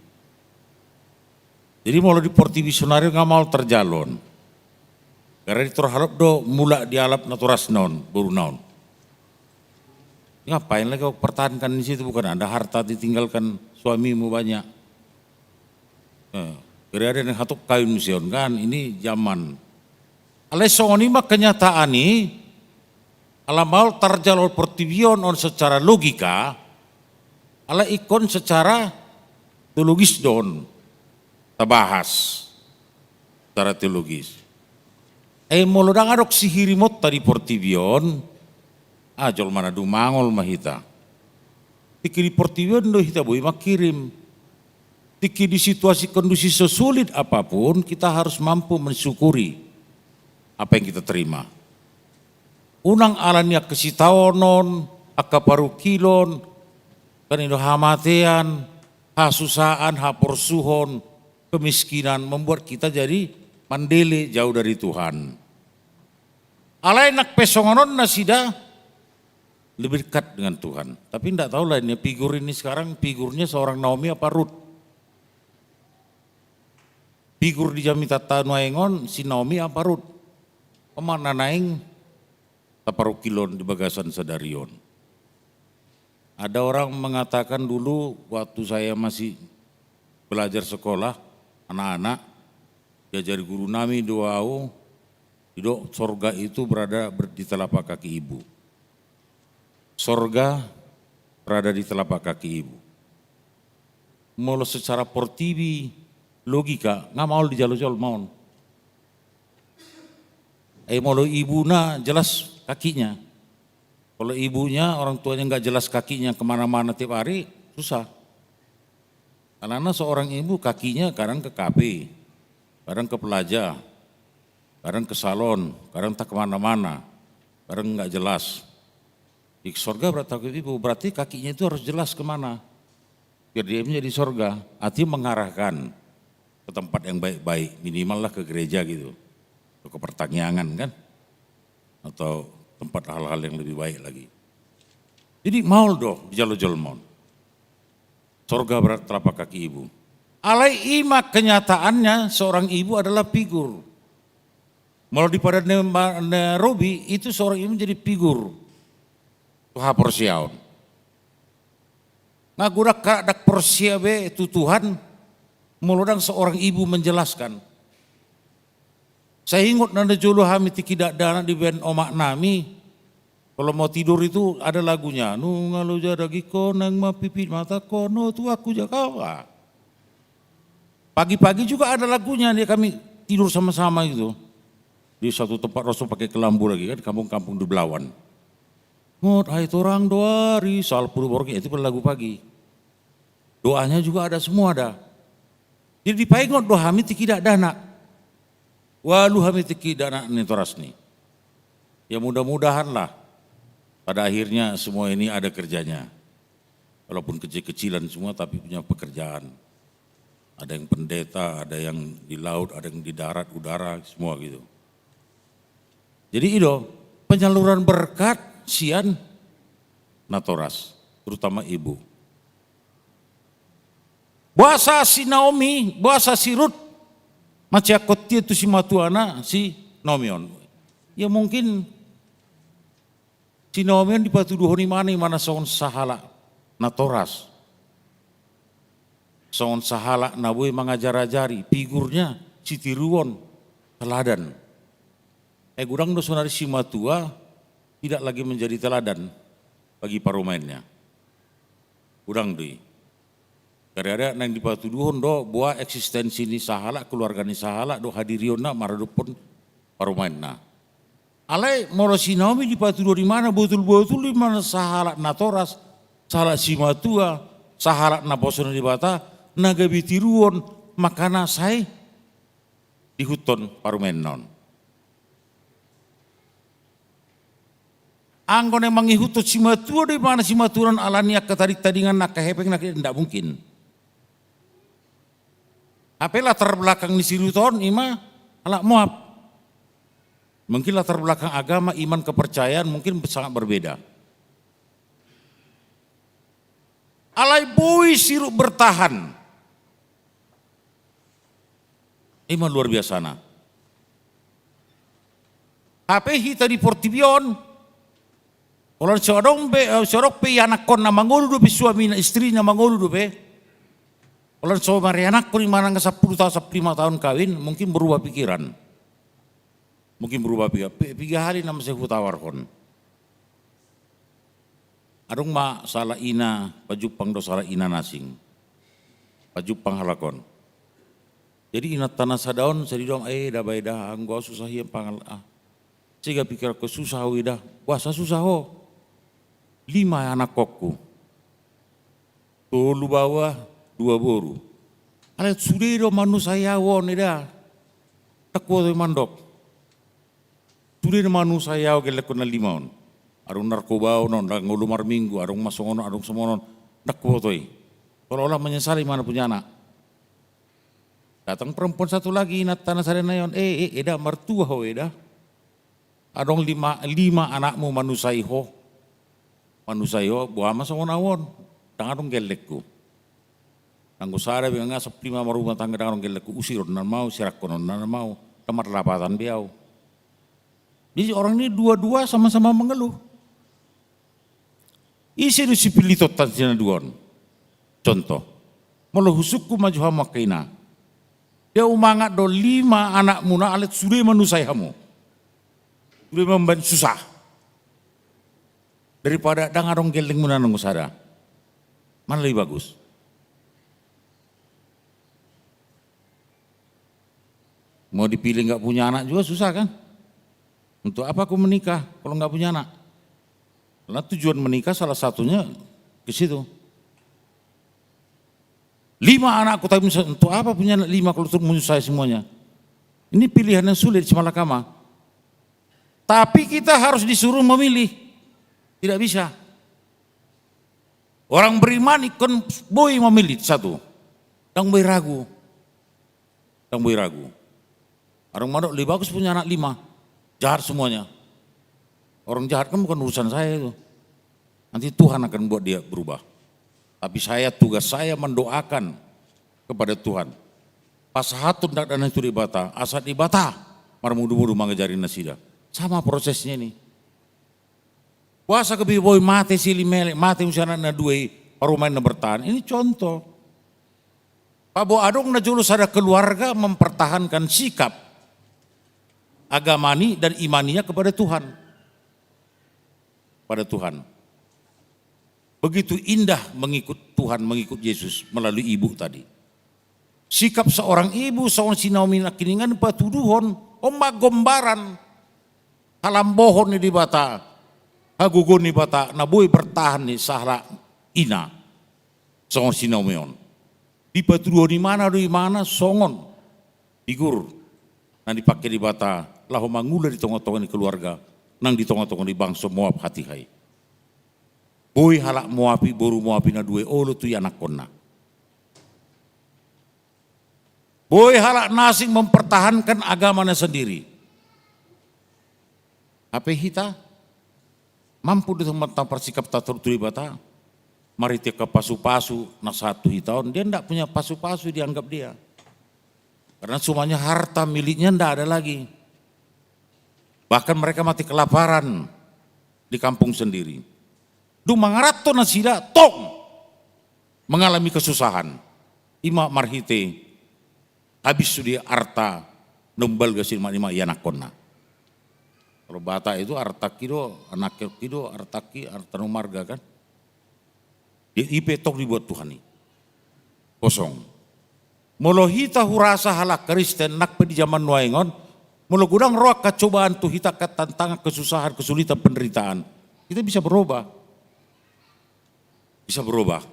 Jadi molo di portibi sonari on nga maol tarjalo on. Karena di tor halop do mulak dialap natorasna on, boruna on. Ngapain lagi kau pertahankan di situ, bukan ada harta ditinggalkan suamimu banyak. Eh, kira ada yang hatop kawin muse on kan, ini zaman. Alai songon i ma kenyataan i, ala maol tarjalo portibi on, on secara logika, alai ingkon secara teologis do on tabahas, secara teologis. Eh, molo ndang adong sihirimonta di portibi on, ah, jolma na dumangol ma hita. Tingki di portibi on do hita boi mangkirim. Tingki di situasi kondisi sesulit apapun, kita harus mampu mensyukuri apa yang kita terima. Unang ala ni angka sitaonon, angka parungkilon, kan i do, hamatean, hasusaan, haporsuhon, kemiskinan membuat kita jadi mandele, jauh dari Tuhan. Alai nang pe songon on nasida lebih dekat dengan Tuhan. Tapi ndak tahu lah ini figur ini sekarang figurnya seorang Naomi apa Rut. Figur di jamitanta nuaeng on si Naomi apa Rut. On ma na naeng taparungkilon di bagasan sadari on. Ada orang mengatakan dulu waktu saya masih belajar sekolah, anak-anak, diajari guru nami do au, didok sorga itu berada ber-, di telapak kaki ibu. Sorga berada di telapak kaki ibu. Molo secara portibi logika, nga maol dijalo jolma on. Eh, molo ibuna jelas kakinya. Kalau ibunya, orang tuanya nggak jelas kakinya kemana-mana tiap hari, susah. Karena seorang ibu kakinya kadang ke kafe, kadang ke pelaja, kadang ke salon, kadang tak kemana-mana, kadang nggak jelas. Di sorga berarti ibu, berarti kakinya itu harus jelas kemana. Biar dia menjadi sorga, artinya mengarahkan ke tempat yang baik-baik, minimal lah ke gereja gitu. Atau ke pertangiangan kan. Atau tempat hal-hal yang lebih baik lagi. Jadi maol do dijalo jolma on. Sorga berada telapak kaki ibu. Alai i ma kenyataannya, seorang ibu adalah figur. Molo di Padan Nairobi itu seorang ibu menjadi figur tu haporseaon. Nga godang halak ndang porsea be tu Tuhan molo ndang seorang ibu menjelaskan. Sai ingot na najolo hami tingki dakdanak dibaen omak nami. Kalau mau tidur itu ada lagunya, nunga loja dagingkon, nang mapipit matangkon, no tuanku jagaon. Pagi-pagi juga ada lagunya nih, kami tidur sama-sama gitu. Di satu tempat, langsung pakai kelambu lagi kan, kampung-kampung di Belawan. Ngot ai torang doari, salpu do borngin, itu kan lagu pagi. Doanya juga ada, semua ada. Jadi dipaingot do hami tingki dakdanak. Ualu hami tingki dakdanak ni toras ni. Ya mudah-mudahanlah pada akhirnya semua ini ada kerjanya. Walaupun kecil-kecilan semua tapi punya pekerjaan. Ada yang pendeta, ada yang di laut, ada yang di darat, udara, semua gitu. Jadi i do, penyaluran berkat sian natoras, terutama ibu. Boasa si Naomi, boasa si Rut mansai angkon tian tu simatuana si Naomi on? Ya mungkin si Naomi on dipatuduhon imana, imana songon sahalak natoras, songon sahalak na boi mangajar-ajari, figurnya sitiruon, teladan. Eh, godang do sonari simatua tidak lagi menjadi teladan bagi parumaenna. Godang do i. Gara-gara naeng dipatuduhon do boha eksistensi ni sahalak, keluarga ni sahalak dohot hadirionna maradophon parumaenna. Alai molo si Naomi dipatuduhon imana botul-botul imana sahalak natoras, sahalak simatua, sahalak naposo ni Debata, na gabe tiruon, makana sai diihuthon parumaenna on. Anggo naeng mangihuthon simatua do imana simatua on alani angka tading-tadingan, angka hepeng, na ndak mungkin. Hape latar belakang ni si Rut on ima halak Moab. Mungkin latar belakang agama, iman, kepercayaan mungkin sangat berbeda. Alai boi si Rut bertahan. Ima luar biasana. Hape hita di portibi on, olo so adong pe, eh, so adong pe ianakkonna mangolu dope suamina, istrina mangolu dope. Olo so marianakkon imana nunga sampulu taon, sampulu lima taon kawin, mungkin berubah pikiran. Mungkin berubah piga, pi-, piga hali na mansai hutawarhon. Adong ma sahalak ina, pajumpang do sahalak ina na asing. Pajumpang halak on. Jadi inanta na sada on, sai didok, "Eh, da bae da, anggo au susah hian pangal, ah. Sega pikiranku, susah au, eda." "Boasa susah ho?" "Lima anakkonku. Tolu baoa, dua boru. Alai sude do manusai au on, eda. Ndang huboto i mandok. Sude do manusai au gellengku na lima on. Adong narkoba on, adong ngolu marminggu, adong ma songon on, adong songon on. Ndang huboto i." Seolah-olah menyesal imana punya anak. Datang perempuan satu lagi, inanta na sada nai on, "Eh, eh, eda, martua ho, eda. Adong lima, lima anakmu manusai ho. Manusai ho, boha ma songon au on. Ndang adong gellengku. Anggo sada be nga sampulu lima marumah tangga, ndang adong gellengku. Usiron na ma au, sirangkonon na ma au. Ndang marlapatan be au." Jadi orang ini dua-dua sama-sama mengeluh. Ise do sipilitonta si na dua on? Contoh. Molo husungkun ma jo hamu angka ina. Dia umangat do lima anakmuna, alai sude manusai hamu. Sude mambaen susah. Daripada ndang adong gellengmuna nanggo sada. Mana lebih bagus? Mau dipilih nggak punya anak juga susah, kan? Untuk apa aku menikah kalau nggak punya anak? Karena tujuan menikah salah satunya ke situ. Lima anakku, tapi misal, untuk apa punya anak lima kalau terus menyusahkan semuanya? Ini pilihan yang sulit, si malakama. Tapi kita harus disuruh memilih. Tidak bisa. Orang beriman ingkon boi memilih satu. Ndang boi ragu. Ndang boi ragu. Adong mandok, "Lebih bagus punya anak lima. Jahat semuanya." Orang jahat kan bukan urusan saya itu. Nanti Tuhan akan buat dia berubah. Tapi saya, tugas saya mendoakan kepada Tuhan. Pasahathon dakdanak i tu Debata, asa Debata marmudu-mudu mangajari nasida. Sama prosesnya ini. Boasa gabe boi mate si Elimelek, mate muse anak na dua i, parumaen na bertahan. Ini contoh. Paboa adong na jolo sada keluarga mempertahankan sikap agamani dan imania kepada Tuhan. Pada Tuhan. Begitu indah mengikut Tuhan, mengikut Yesus melalui ibu tadi. Sikap seorang ibu, songon si Naomi nangkiningan patuduhon, on ma gombaran halambohon ni Debata, hagogoon ni Debata, na boi bertahan ni sahalak ina, songon si Naomi on. Dipatuduhon imana do imana songon figur na dipangke Debata laho mangula di tonga-tonga ni keluarga, nang di tonga-tonga ni bangso Moab hatiha i. Boi halak Moab i, boru Moab i na dua i olo tu ianakkonna. Boi halak na asing mempertahankan agamana sendiri. Hape hita mampu do tong parsikap tator tu Debata. marhite angka pasu-pasu na sahat tu hita on, dia ndak punya pasu-pasu dianggap dia. Karena semuanya harta miliknya ndak ada lagi. Bahkan mereka mati kelaparan di kampung sendiri. Dung mangaranto nasida tong mengalami kesusahan. Ima marhite habis sude arta na umbalga si emak ni emak ianakkonna. Kalau Batak itu artaki do, anakki do, artaki, arta na umarga kan. Di, i pe tong dibuat Tuhan i. Kosong. Molo hita hurasa halak Kristen nang pe di zaman nuaeng on, molo godang ro angka cobaan tu hita, angka tantangan, kesusahan, kesulitan, penderitaan, kita bisa berubah. Bisa berubah.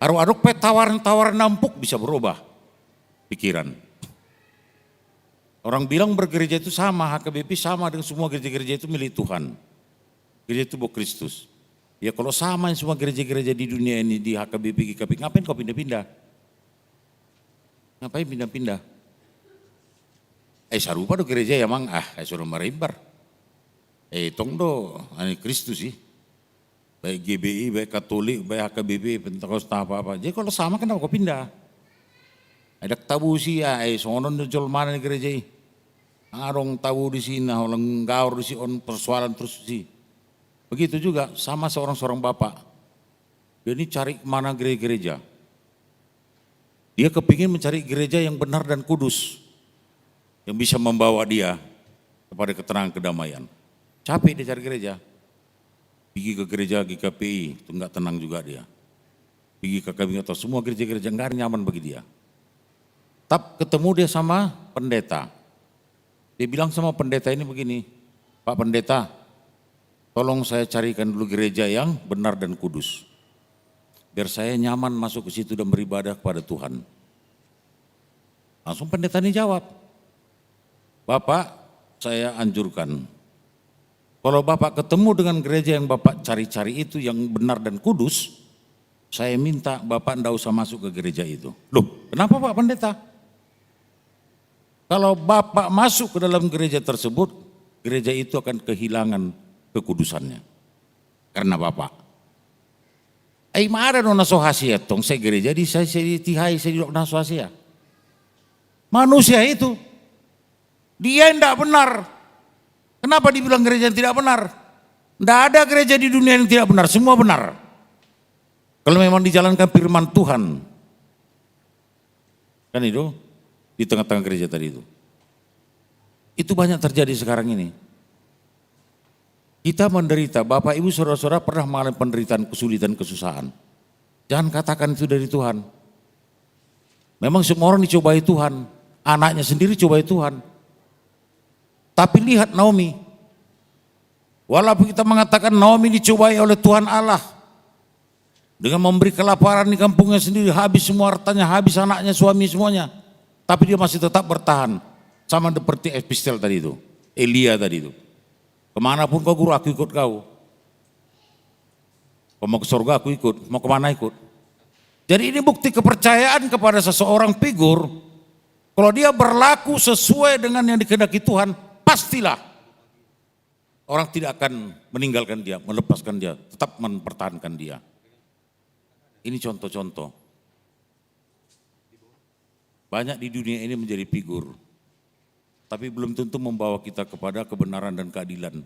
Aro adong pe tawaran-tawaran na empuk, bisa berubah pikiran. Orang bilang bergereja itu sama, H K B P sama dengan semua gereja-gereja itu milik Tuhan. Gereja tubuh Kristus. Ya, kalau sama semua gereja-gereja di dunia ini di H K B P, G K P, ngapain kau pindah-pindah? Ngapain pindah-pindah? Eh, sarupa do gereja ya, Mang. Ah, eh, sudah marimbar. Eh, tong do ani Kristus sih. Baik G B I, baik Katolik, baik H K B P, Pentakosta, apa-apa. Jadi kalau sama, kenapa kau pindah? Ada tabu si, ah, eh, songon on do jolmana ni gereja i. Adong tabu di sini, nah, orang gaor di si, on persoalan terus si. Begitu juga sama seorang, seorang bapak. Dia ini cari mana gereja-gereja. Dia kepingin mencari gereja yang benar dan kudus, yang bisa membawa dia kepada ketenangan, kedamaian. Capek dia cari gereja. Pergi ke gereja G K P I, itu nggak tenang juga dia. Pergi ke kami atau semua gereja-gereja, nggak ada nyaman bagi dia. Tap ketemu dia sama pendeta. Dia bilang sama pendeta ini begini, "Pak Pendeta, tolong saya carikan dulu gereja yang benar dan kudus. Biar saya nyaman masuk ke situ dan beribadah kepada Tuhan." Langsung pendeta ini jawab, "Bapak, saya anjurkan, kalau Bapak ketemu dengan gereja yang Bapak cari-cari itu yang benar dan kudus, saya minta Bapak ndak usah masuk ke gereja itu." "Loh, kenapa, Pak Pendeta?" "Kalau Bapak masuk ke dalam gereja tersebut, gereja itu akan kehilangan kekudusannya. Karena Bapak." Ai ma ada do na so hasea tong, sai gereja di, sai, sai ditihai, sai didok na so hasea. Manusia itu, dia yang tidak benar. Kenapa dibilang gereja yang tidak benar? Tidak ada gereja di dunia yang tidak benar, semua benar. Kalau memang dijalankan firman Tuhan. Kan itu, di tengah-tengah gereja tadi itu. Itu banyak terjadi sekarang ini. Kita menderita, Bapak Ibu Saudara-saudara pernah mengalami penderitaan, kesulitan, kesusahan. Jangan katakan itu dari Tuhan. Memang semua orang dicobai Tuhan, anaknya sendiri cobai Tuhan. Tapi lihat Naomi. Walaupun kita mengatakan Naomi dicobai oleh Tuhan Allah, dengan memberi kelaparan di kampungnya sendiri, habis semua hartanya, habis anaknya, suami, semuanya. Tapi dia masih tetap bertahan. Sama seperti epistel tadi itu, Elia tadi itu. "Kemanapun kau, Guru, aku ikut kau. Kau mau ke surga, aku ikut. Mau kemana, ikut." Jadi ini bukti kepercayaan kepada seseorang figur. Kalau dia berlaku sesuai dengan yang dikehendaki Tuhan, pastilah orang tidak akan meninggalkan dia, melepaskan dia, tetap mempertahankan dia. Ini contoh-contoh. Banyak di dunia ini menjadi figur, tapi belum tentu membawa kita kepada kebenaran dan keadilan,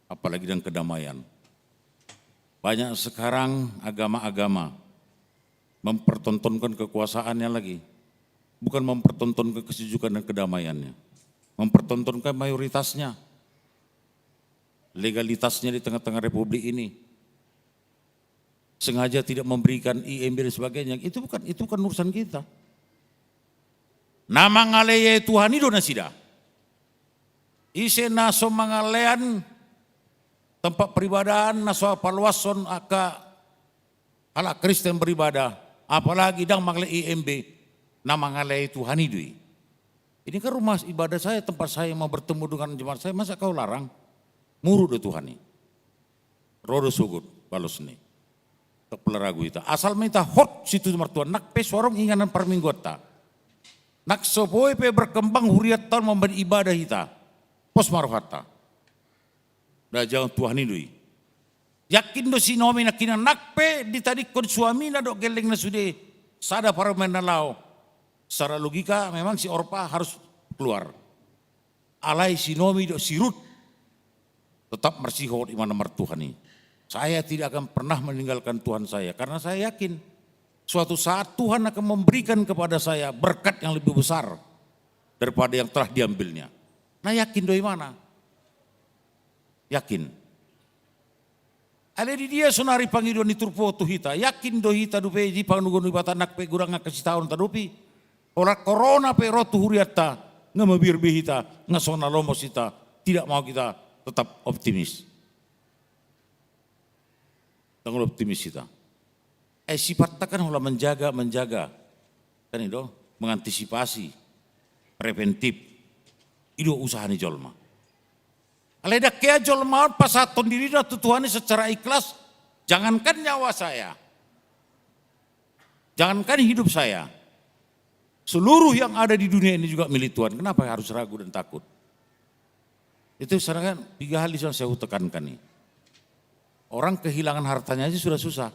apalagi dan kedamaian. Banyak sekarang agama-agama mempertontonkan kekuasaannya lagi, bukan mempertontonkan kesejukan dan kedamaiannya, mempertontonkan mayoritasnya, legalitasnya di tengah-tengah republik ini. Sengaja tidak memberikan I M B dan sebagainya, itu bukan, itu bukan urusan kita. Na mangaleai Tuhan i do nasida. Ise na so mangalean tempat peribadahan, na so paluashon angka halak Kristen beribadah, apalagi ndang mangaleai I M B, na mangaleai Tuhan i do i. Ini kan rumah ibadah saya, tempat saya mau bertemu dengan jemaat saya, masa kau larang? Muruk do Tuhan i. Ro do sogot balosna i. Tok pola ragu hita. Asal ma hita hot situtu martua, nang pe so adong inganan parmingguanta, nang so boi pe berkembang hurianta on mambahen ibadah hita, pos ma rohanta. Ndang, Tuhan i do i. Yakin do si Naomi nangkiningan, nang pe ditadingkon suamina dohot gellengna sude, sada parumaenna laho. Secara logika memang si Orpa harus keluar. Alai si Naomi dohot si Rut tetap marsihol, imana martuhan i. Saya tidak akan pernah meninggalkan Tuhan saya, karena saya yakin suatu saat Tuhan akan memberikan kepada saya berkat yang lebih besar daripada yang telah diambilnya. Nah, yakin do imana. Yakin. Alai di dia sonari pangidoan ni turpuk tu hita? Yakin do hita dope di panguduran ni Debata nang pe godang angka sitaonon tadopi? Holan corona pe ro tu hurianta, nga mabiar be hita, nga songon na lomo hita, tidak mau kita, tetap optimis. Ndang olo optimis hita. Eh, sipatta kan holan menjaga, menjaga. Kan i do, mengantisipasi, preventif. I do usaha ni jolma. Alai ndang hea jolma on pasahathon dirina tu Tuhan i secara ikhlas, jangankan nyawa saya, jangankan hidup saya, seluruh yang ada di dunia ini juga milik Tuhan. Kenapa harus ragu dan takut? Itu sekarang kan tiga hal yang saya tekankan nih. Orang kehilangan hartanya aja sudah susah.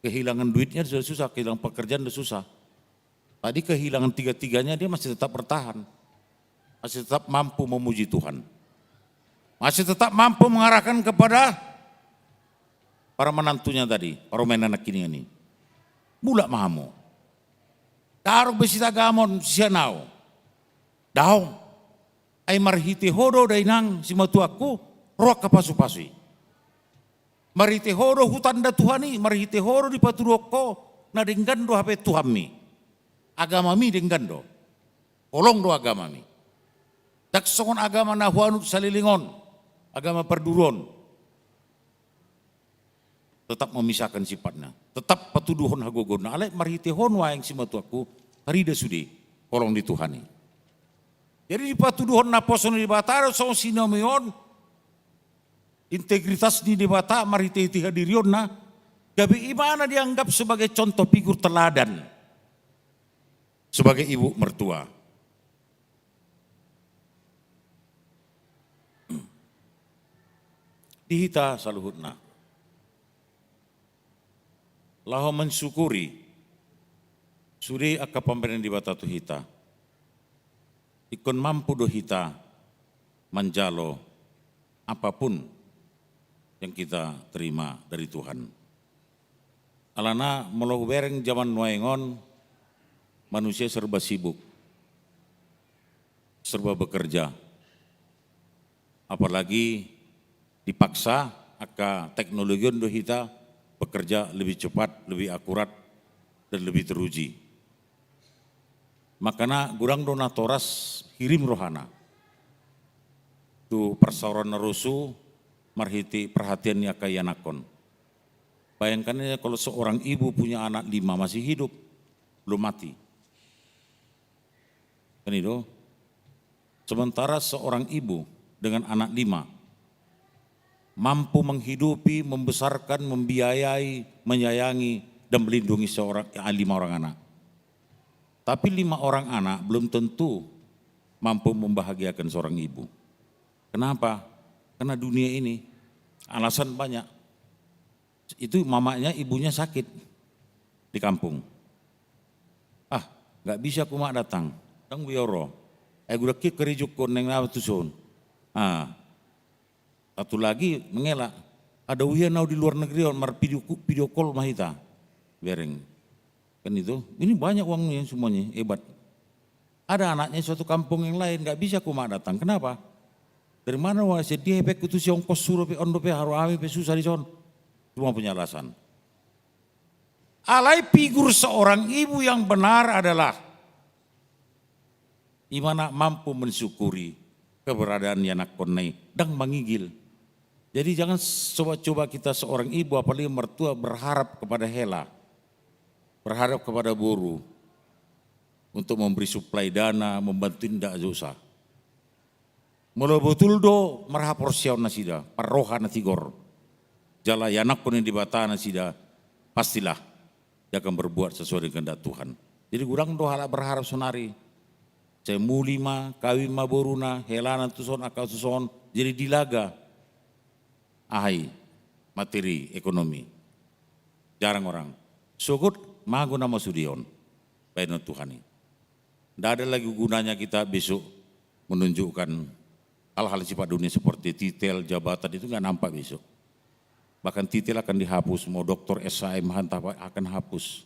Kehilangan duitnya sudah susah, kehilangan pekerjaan sudah susah. Tadi kehilangan tiga-tiganya, dia masih tetap bertahan. Masih tetap mampu memuji Tuhan. Masih tetap mampu mengarahkan kepada para menantunya tadi, parumaenna nangkiningan i. Mulak ma hamu. Taruh be sitagamon sian ahu. Daong. Ai marhite ho do, dainang, simatuangku, ro angka pasu-pasu i. Marhite ho do hutanda Tuhan i, marhite ho do dipatuduhon ho, na denggan do hape Tuhanmi. Agamami denggan do. Holong do agamami. Ndang songon agama na huanut saleleng on, agama parduruon. Tetap memisahkan sifatna, tetap patuduhon hagogoonna. Alai marhite ho nuaeng, simatuangku, tarida sude holong ni Tuhan i. Jadi dipatuduhon naposo ni Debata do songon si Naomi on, integritas ni Debata marhite-hite hadirionna, gabe imana dianggap sebagai contoh, figur teladan, sebagai ibu mertua. Di hita saluhutna, laho mensyukuri sude angka pambahenan ni Debata tu hita. Ingkon mampu do hita manjalo apapun yang kita terima dari Tuhan. Alana molo hubereng zaman nuaeng on, manusia serba sibuk, serba bekerja. Apalagi dipaksa angka teknologi on do hita bekerja lebih cepat, lebih akurat, dan lebih teruji. Makana godang do natoras hirim rohana tu parsaoran na rosu marhite perhatian ni angka ianakhon. Bayangkan saja kalau seorang ibu punya anak lima masih hidup, belum mati. Kan itu. Sementara seorang ibu dengan anak lima mampu menghidupi, membesarkan, membiayai, menyayangi, dan melindungi seorang, eh, lima orang anak. Tapi lima orang anak belum tentu mampu membahagiakan seorang ibu. Kenapa? Karena dunia ini alasan banyak. Itu mamanya, ibunya sakit di kampung. Ah, nggak bisa aku mak datang. Dang bioro. Eh, godang ke kerejukon neng na tuson. Ah, satu lagi mengelak. Ada uya nau di luar negeri, mar video, video call ma hita. Bereng. Kan itu. Ini banyak uangnya semuanya, hebat. Ada anaknya suatu kampung yang lain, nggak bisa aku mak datang. Kenapa? Dari mana wah sedia hepek itu si ongkos suruh pe ondo pe haru ami pe susah di son. Cuma punya alasan. Alai figur seorang ibu yang benar adalah imana mampu mensyukuri keberadaan ianakhonna i, dang mangigil. Jadi jangan coba-coba kita seorang ibu, apalagi mertua, berharap kepada hela, berharap kepada boru untuk memberi suplai dana, membantu, ndak dosa. Molo botul do marhaporseaon nasida, parroha na tigor, jala ianakhon ni Debata nasida, pastilah dia akan berbuat sesuai dengan kehendak Tuhan. Jadi godang do halak berharap sonari. Sai muli ma, kawin ma boruna, helana tuson, angka tuson, jadi dilaga. ahai, materi, ekonomi. Jarang orang. Sogot mago nama sude on. Baenon Tuhan i. Ndak ada lagi gunanya kita besok menunjukkan hal-hal sifat dunia seperti titel, jabatan, itu nggak nampak besok. Bahkan titel akan dihapus, mau doktor S I M, entah apa, akan hapus.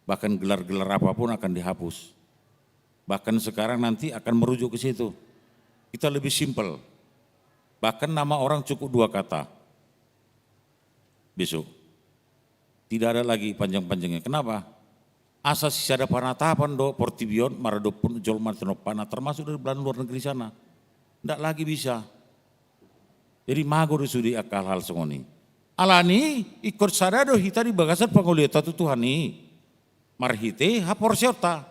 Bahkan gelar-gelar apapun akan dihapus. Bahkan sekarang nanti akan merujuk ke situ. Kita lebih simpel. Bahkan nama orang cukup dua kata. Besok. Tidak ada lagi panjang-panjangnya. Kenapa? Asa sisada panatapan do portibi on maradophon jolma tinompana, termasuk dari belahan luar negeri sana. Ndak lagi bisa. Jadi mago do sude angka hal-hal songon i. Alani ingkon sada do hita di bagasan pangolihonta tu Tuhan i. Marhite haporseaonta.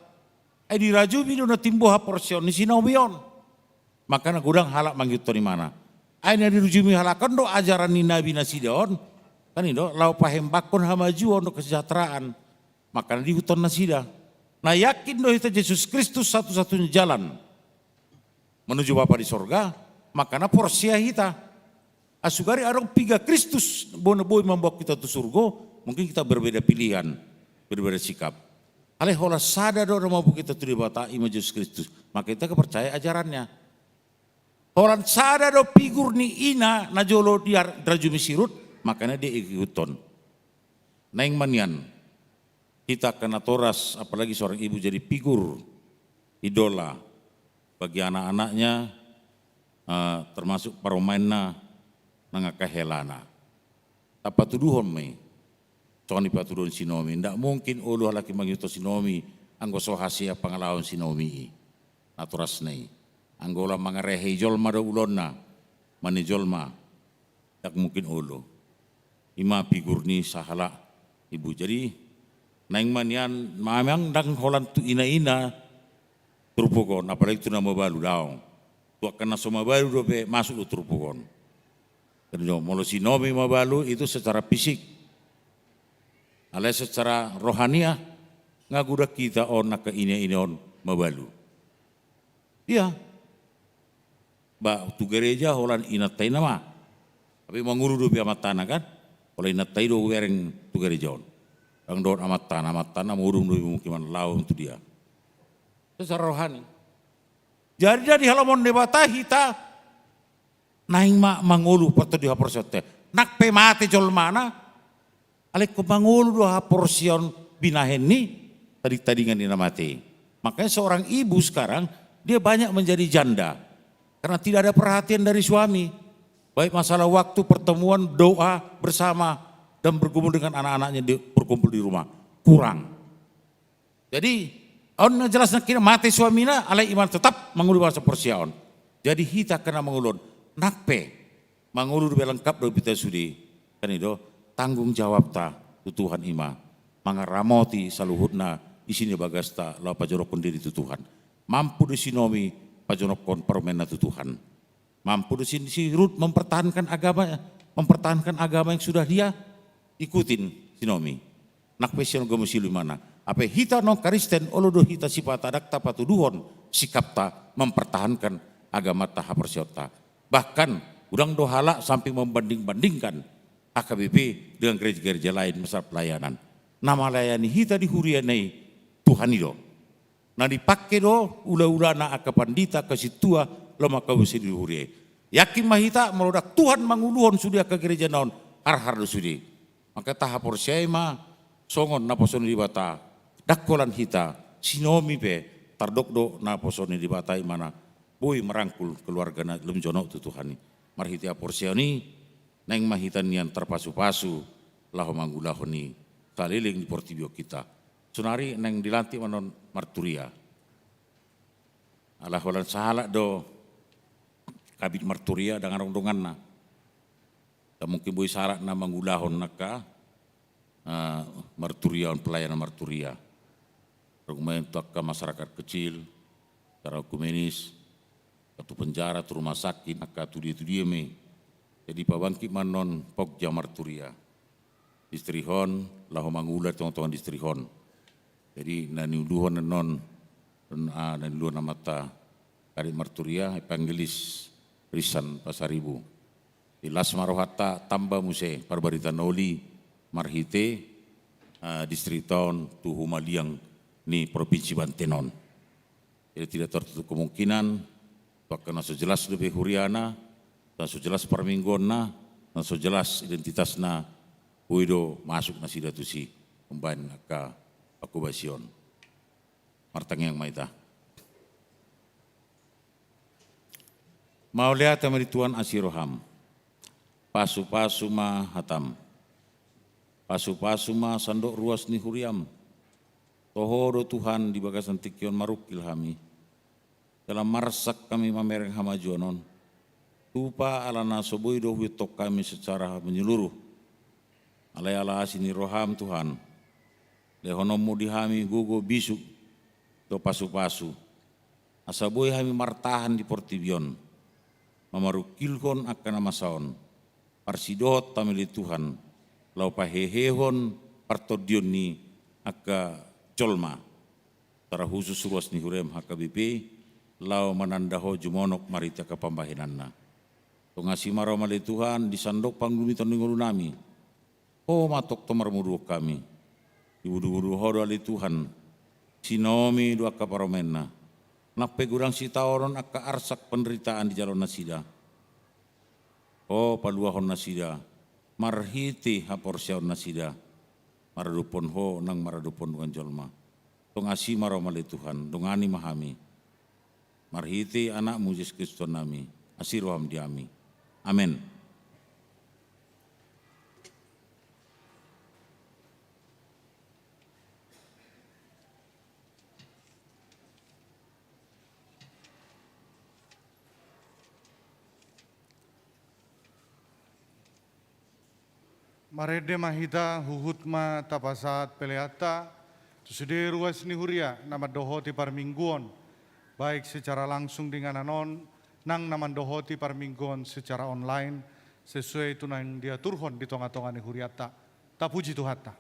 Ai dirajumi do na timbo haporseaon ni si Naomi on. Makana godang halak mangihuthon imana. Ai na dirujumi halak on do ajaran ni nabi nasida on. Kan i do, laho pahembanghon hamajuon do kesejahteraan. Makana diihuthon nasida. Na yakin do hita Jesus Kristus satu-satunya jalan menuju Bapa di sorga, makana porsea hita. Asugari adong piga Kristus bona boi mambahen hita tu surgo, mungkin kita berbeda pilihan, berbeda sikap. Alai holan sada do na mambahen hita tu Debata, ima Jesus Kristus. Maka hita percaya ajarannya. Holan sada do figur ni ina na jolo dirajumi si Rut, makana dia iihuthon. Naeng ma nian, hita angka natoras, apalagi seorang ibu jadi figur, idola bagi anak-anaknya, eh, termasuk parumaenna nang angka helana. Tapatuduhon ma i, songon i patuduhon si Naomi. Ndak mungkin olo halak i mangihuthon si Naomi, anggo so hasea pangalaho ni si Naomi i. Natorasna i. Anggo holan mangarehei jolma do ulaonna, mani jolma, ndak mungkin olo. Ima figur ni sahalak ibu. Jadi, naeng ma nian, memang ndang holan tu ina-ina turpuk on, apalagi tu na mabalu, daong. Tu angka na so mabalu dope masuk do turpuk on. Jadi, molo si Naomi mabalu itu secara fisik. Alai secara rohaniah, nga godang hita on angka ina-ina on mabalu. Iya. Ba, tu gereja holan inanta i nama. Tapi mangolu dope amantana kan. Holan inanta i do hubereng tu gereja on. Ndang dohot amantana, amantana modom do i pemukiman, laho tu dia. Secara rohani. Jadi na dihalomohon Debata hita, naeng ma mangolu partondion haporseaonta. Nang pe mate jolmana, alai ingkon mangolu do haporseaon binahen ni tading-tadingan ni na mate i. Makanya seorang ibu sekarang, dia banyak menjadi janda. Karena tidak ada perhatian dari suami. Baik masalah waktu, pertemuan, doa bersama, dan bergumul dengan anak-anaknya di, berkumpul di rumah. Kurang. Jadi, on na jelas nangkin mate suamina, alai imana tetap mangolu bagasan haporseaon. Jadi, hita angka na mangolu on, nang pe mangolu dope, lengkap dope hita sude. Kan i do, tanggung jawabta tu Tuhan ima mangaramoti saluhutna isi ni bagasta laho pajonokhon diri tu Tuhan. Mampu do si Naomi pajonokhon parumaenna tu Tuhan. Mampu do si, si Rut mempertahankan agama, mempertahankan agama yang sudah dia ikutin si Naomi. Nang pe sian gomos i imana. Hape hita non Kristen, olo do hita sipata ndang tapatuduhon sikapta mempertahankan agamanta, haporseaonta. Bahkan, godang do halak sampe membanding-bandingkan H K B P dengan gereja-gereja lain masalah pelayanan. Na melayani hita di huria na i, Tuhan i do. Na dipangke do ula-ulana angka pandita, angka sintua, laho mangkabusi di huria i. Yakin ma hita, molo ndang Tuhan manguluhon sude angka gerejana on, har-har do sude. Maka tahaporseai ma songon naposo ni Debata, ndang holan hita, si Naomi pe, tardok do naposo ni Debata imana, boi merangkul keluargana lam jonok tu Tuhan i. Marhite haporseaon i, naeng ma hita nian tarpasu-pasu laho mangulahon i saleleng ni portibi on hita. Saonari naeng dilantik ma non marturia. Ala holan sahalak do kabit marturia, ndang adong donganna. Ndang mungkin boi sahalak na mangulahon angka, eh, marturia on, pelayanan marturia. Rungmaen tu angka masyarakat kecil, secara oekumenis, tu penjara, tu rumah sakit, angka tu dia-tu dia ma i. Jadi pabangkit ma non pokja marturia. Distrihon, laho mangula di tonga-tonga distrihon. Jadi na niuluhon non, non, ah, na niuluhon amanta kabit marturia, Evangelis Risan Pasaribu. Las ma rohanta tamba muse parbarita na uli marhite, eh, distrikta on tu humaliang ni Provinsi Banten on. Jadi tidak tertutup kemungkinan tu angka na so jelas dope huriana, na so jelas parmingguonna, na so jelas identitasna, boi do masuk nasida tusi umbahen angka pangkobasion. Martangiang ma hita. Mauliate ma di Tuhan asi roham. Pasupasu ma hatam. Pasupasu ma sandok ruas ni huriam. Toho do Tuhan di bagasan tingki on marungkil hami. Jala marsak hami mamereng hamajuon on. Tupa alana so boi do huihuthon hami secara menyeluruh. Alai ala asi ni roham Tuhan. Lehononmu di hami gogo bisuk do pasupasu. Asa boi hami martahan di portibi on. Mamarungkilhon angka na masa on. Parsidohot hami ale Tuhan. Laho pahehehon partondion ni angka jolma. Secara khusus ruas ni huriam H K B P, laho mananda Ho jumonok marhite angka pambahenanna. Tong asi ma roham ale Tuhan, di sandok pangudumiton ni ngolunami. Ho ma tongtong marmuduon hami. Dibudubudu Ho do ale Tuhan. Sinaomi do angka parumaenna. Nang pe godang sitaonon angka arsak penderitaan dijalo nasida. Ho paluahon nasida. Marhite haporseaon nasida. Maradophon Ho nang maradophon dongan jolma. Tong asi ma roham ale Tuhan, dongani ma hami. Marhite Anakmu Jesus Kristus Tuhannami, asi roham di hami. Amen. Marende ma hita, huhut ma tapasahat peleanta tu sude ruas ni huria na mandohoti parmingguon, baik secara langsung di inganan on nang na mandohoti parmingguon secara online, sesuai tu naung diaturhon di tongatonga ni hurianta. Tapuji Tuhanta.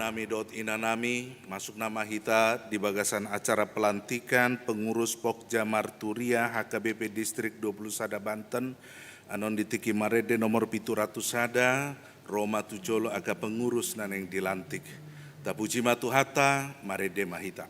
Nami dohot inanami, masuk nama hita di bagasan acara pelantikan pengurus Pokja Marturia H K B P Distrik dua puluh sada Banten, annon di tingki marende nomor pitu ratus sada, ro ma tu jolo angka pengurus na naeng dilantik. Tapuji ma Tuhanta, marende ma hita.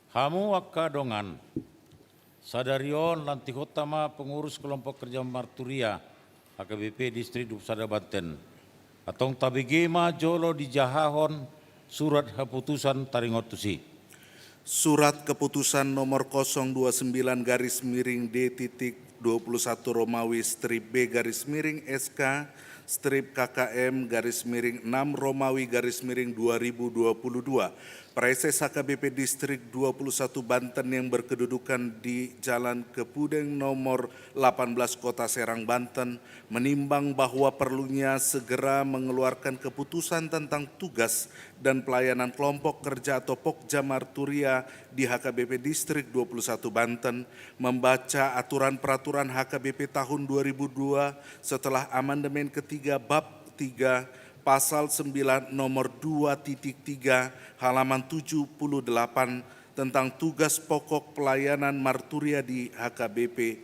Hamu angka dongan, sadari on lantihonta ma pengurus kelompok kerja Marturia H K B P Distrik dua puluh sada Banten. Antong tabege ma jolo dijahahon surat haputusan taringot tusi. Surat keputusan nomor kosong dua sembilan garis miring D titik dua puluh satu Romawi strip B garis miring S K strip K K M garis miring enam Romawi garis miring dua ribu dua puluh dua. Praeses H K B P Distrik dua puluh satu Banten yang berkedudukan di Jalan Kepudeng nomor delapan belas Kota Serang, Banten, menimbang bahwa perlunya segera mengeluarkan keputusan tentang tugas dan pelayanan kelompok kerja atau Pokja Marturia di H K B P Distrik dua puluh satu Banten, membaca aturan peraturan H K B P tahun dua ribu dua setelah amandemen ketiga bab tiga pasal sembilan nomor dua titik tiga halaman tujuh puluh delapan tentang tugas pokok pelayanan Marturia di H K B P.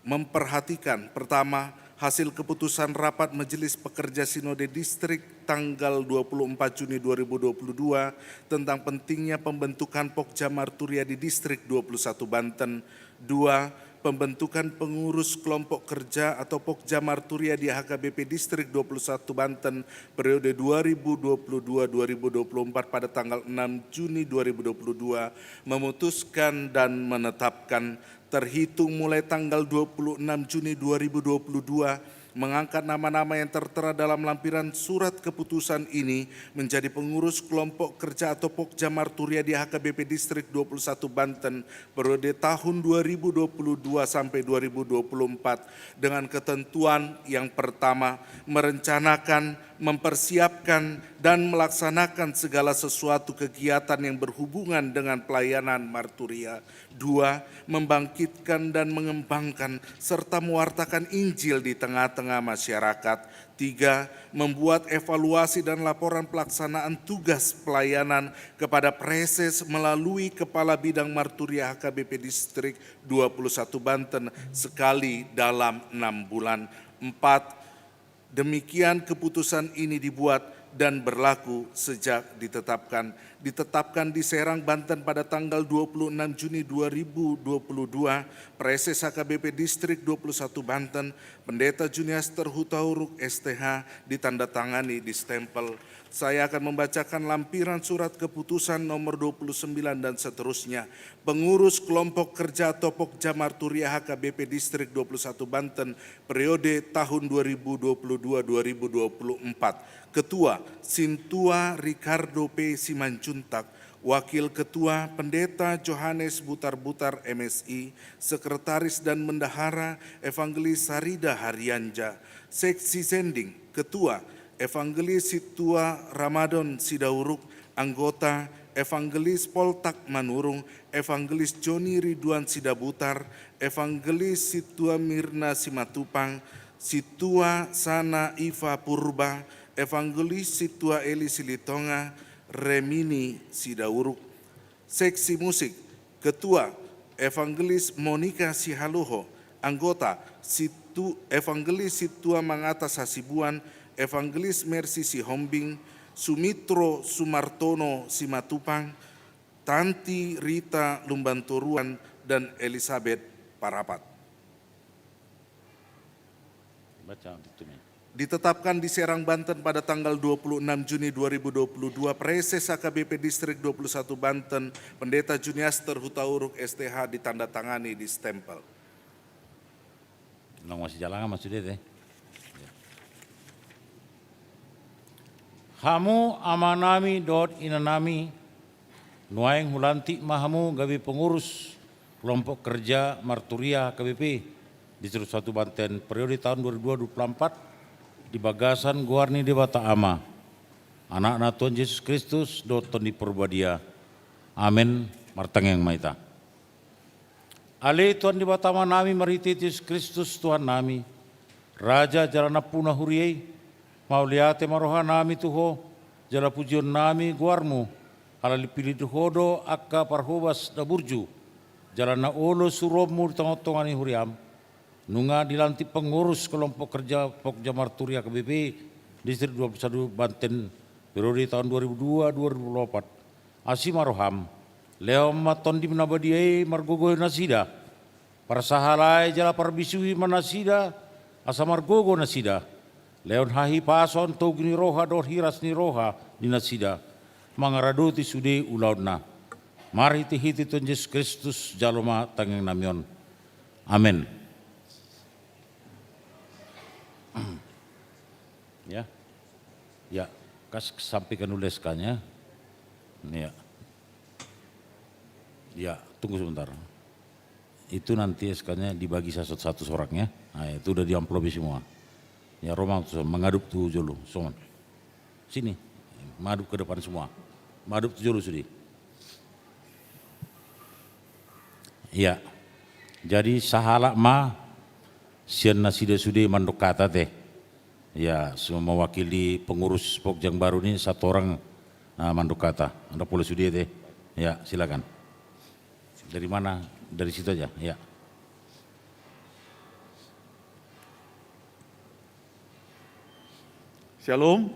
Memperhatikan, pertama, hasil keputusan rapat Majelis Pekerja Sinode Distrik tanggal dua puluh empat Juni dua ribu dua puluh dua tentang pentingnya pembentukan Pokja Marturia di Distrik dua puluh satu Banten. Dua, pembentukan pengurus kelompok kerja atau Pokja Marturia di H K B P Distrik dua puluh satu Banten periode dua ribu dua puluh dua dua ribu dua puluh empat pada tanggal enam Juni dua ribu dua puluh dua memutuskan dan menetapkan terhitung mulai tanggal dua puluh enam Juni dua ribu dua puluh dua, mengangkat nama-nama yang tertera dalam lampiran surat keputusan ini menjadi pengurus kelompok kerja atau Pokja Marturia di H K B P Distrik dua puluh satu Banten periode tahun dua ribu dua puluh dua sampai dua ribu dua puluh empat, dengan ketentuan yang pertama, merencanakan, mempersiapkan, dan melaksanakan segala sesuatu kegiatan yang berhubungan dengan pelayanan Marturia. Dua, membangkitkan dan mengembangkan serta mewartakan Injil di tengah-tengah masyarakat. Tiga, membuat evaluasi dan laporan pelaksanaan tugas pelayanan kepada Praeses melalui Kepala Bidang Marturia H K B P Distrik dua puluh satu Banten sekali dalam enam bulan. Empat, demikian keputusan ini dibuat dan berlaku sejak ditetapkan. Ditetapkan di Serang, Banten pada tanggal dua puluh enam Juni dua ribu dua puluh dua, Praeses H K B P Distrik dua puluh satu Banten, Pendeta Juniaster Hutauruk, S T H, ditandatangani, distempel. Saya akan membacakan lampiran surat keputusan nomor dua puluh sembilan dan seterusnya. Pengurus kelompok kerja atau Pokja Marturia H K B P Distrik dua puluh satu Banten periode tahun dua ribu dua puluh dua dua ribu dua puluh empat. Ketua, Sintua Ricardo P Simanjuntak. Wakil Ketua, Pendeta Johannes Butarbutar, M Si. Sekretaris dan Bendahara, Evangelis Sarida Harianja. Seksi Sending, Ketua, Evangelis Sintua Ramadan Sidauruk. Anggota, Evangelis Poltak Manurung, Evangelis Joni Ridwan Sidabutar, Evangelis Sintua Mirna Simatupang, Sintua Sana Iva Purba, Evangelis Sintua Eli Silitonga, Remini Sidauruk. Seksi musik, Ketua, Evangelis Monika Sihaloho, anggota, Situ, Evangelis Situa Mangatas Hasibuan, Evangelis Mersi Sihombing, Sumitro Sumartono Simatupang, Tanti Rita Lumbantoruan, dan Elizabeth Parapat. Baca, Bintumi. Ditetapkan di Serang, Banten pada tanggal dua puluh enam Juni dua ribu dua puluh dua, Praeses H K B P Distrik dua puluh satu Banten, Pendeta Juniaster Hutauruk, S T H, ditandatangani, distempel. Nang masijalangan ma sude te. Hamu amanami dohot inanami, nuaeng hulantik ma hamu gabe pengurus kelompok kerja Marturia H K B P Distrik satu Banten periode tahun dua ribu dua puluh empat di bagasan goar ni Debata Ama, Anakna Tuhan Jesus Kristus, dohot Tondi Porbadia. Amen. Martangiang ma hita. Ale Tuhan Debata Amanami, marhite Jesus Kristus Tuhannami, Raja jala Nampuna huria i, mauliate ma rohanami tu Ho, jala pujionnami goarmu, ala dipillit Ho do angka parhobas na burju jala na olo suruonmu di tongatonga ni huriam. Nunga dilantik pengurus kelompok kerja Pokja Marturia H K B P Distrik dua puluh satu Banten periode tahun dua ribu dua dua ribu dua puluh empat. Asi ma roham, lehon ma Tondim na badia i margogohi nasida. Parsahalai jala parbisuhi ma nasida, asa margogo nasida. Lehon hahipason, togu ni roha dohot hiras ni roha ni nasida mangaradoti sude ulaonna. Marhitehite Tuhan Jesus Kristus jalo ma tangiangnami on. Amen. Ya. Ya, kas-, sampaikan dulu S K-nya. Ya. Ya, tunggu sebentar. Itu nanti S K-nya dibagi satu-satu orang ya. Nah, itu udah diamplopi semua. Ya, Roma tuh menghadap tuh dulu, soman. Sini, menghadap ke depan semua. Menghadap tuh dulu sudah. Iya. Jadi sahalak ma sian nasida sude mandok hata te. Ya, semua mewakili pengurus Pokja yang baru ini satu orang, nah, mandok hata. Anda boleh sude te. Ya, silakan. Dari mana? Dari situ aja, ya. Shalom.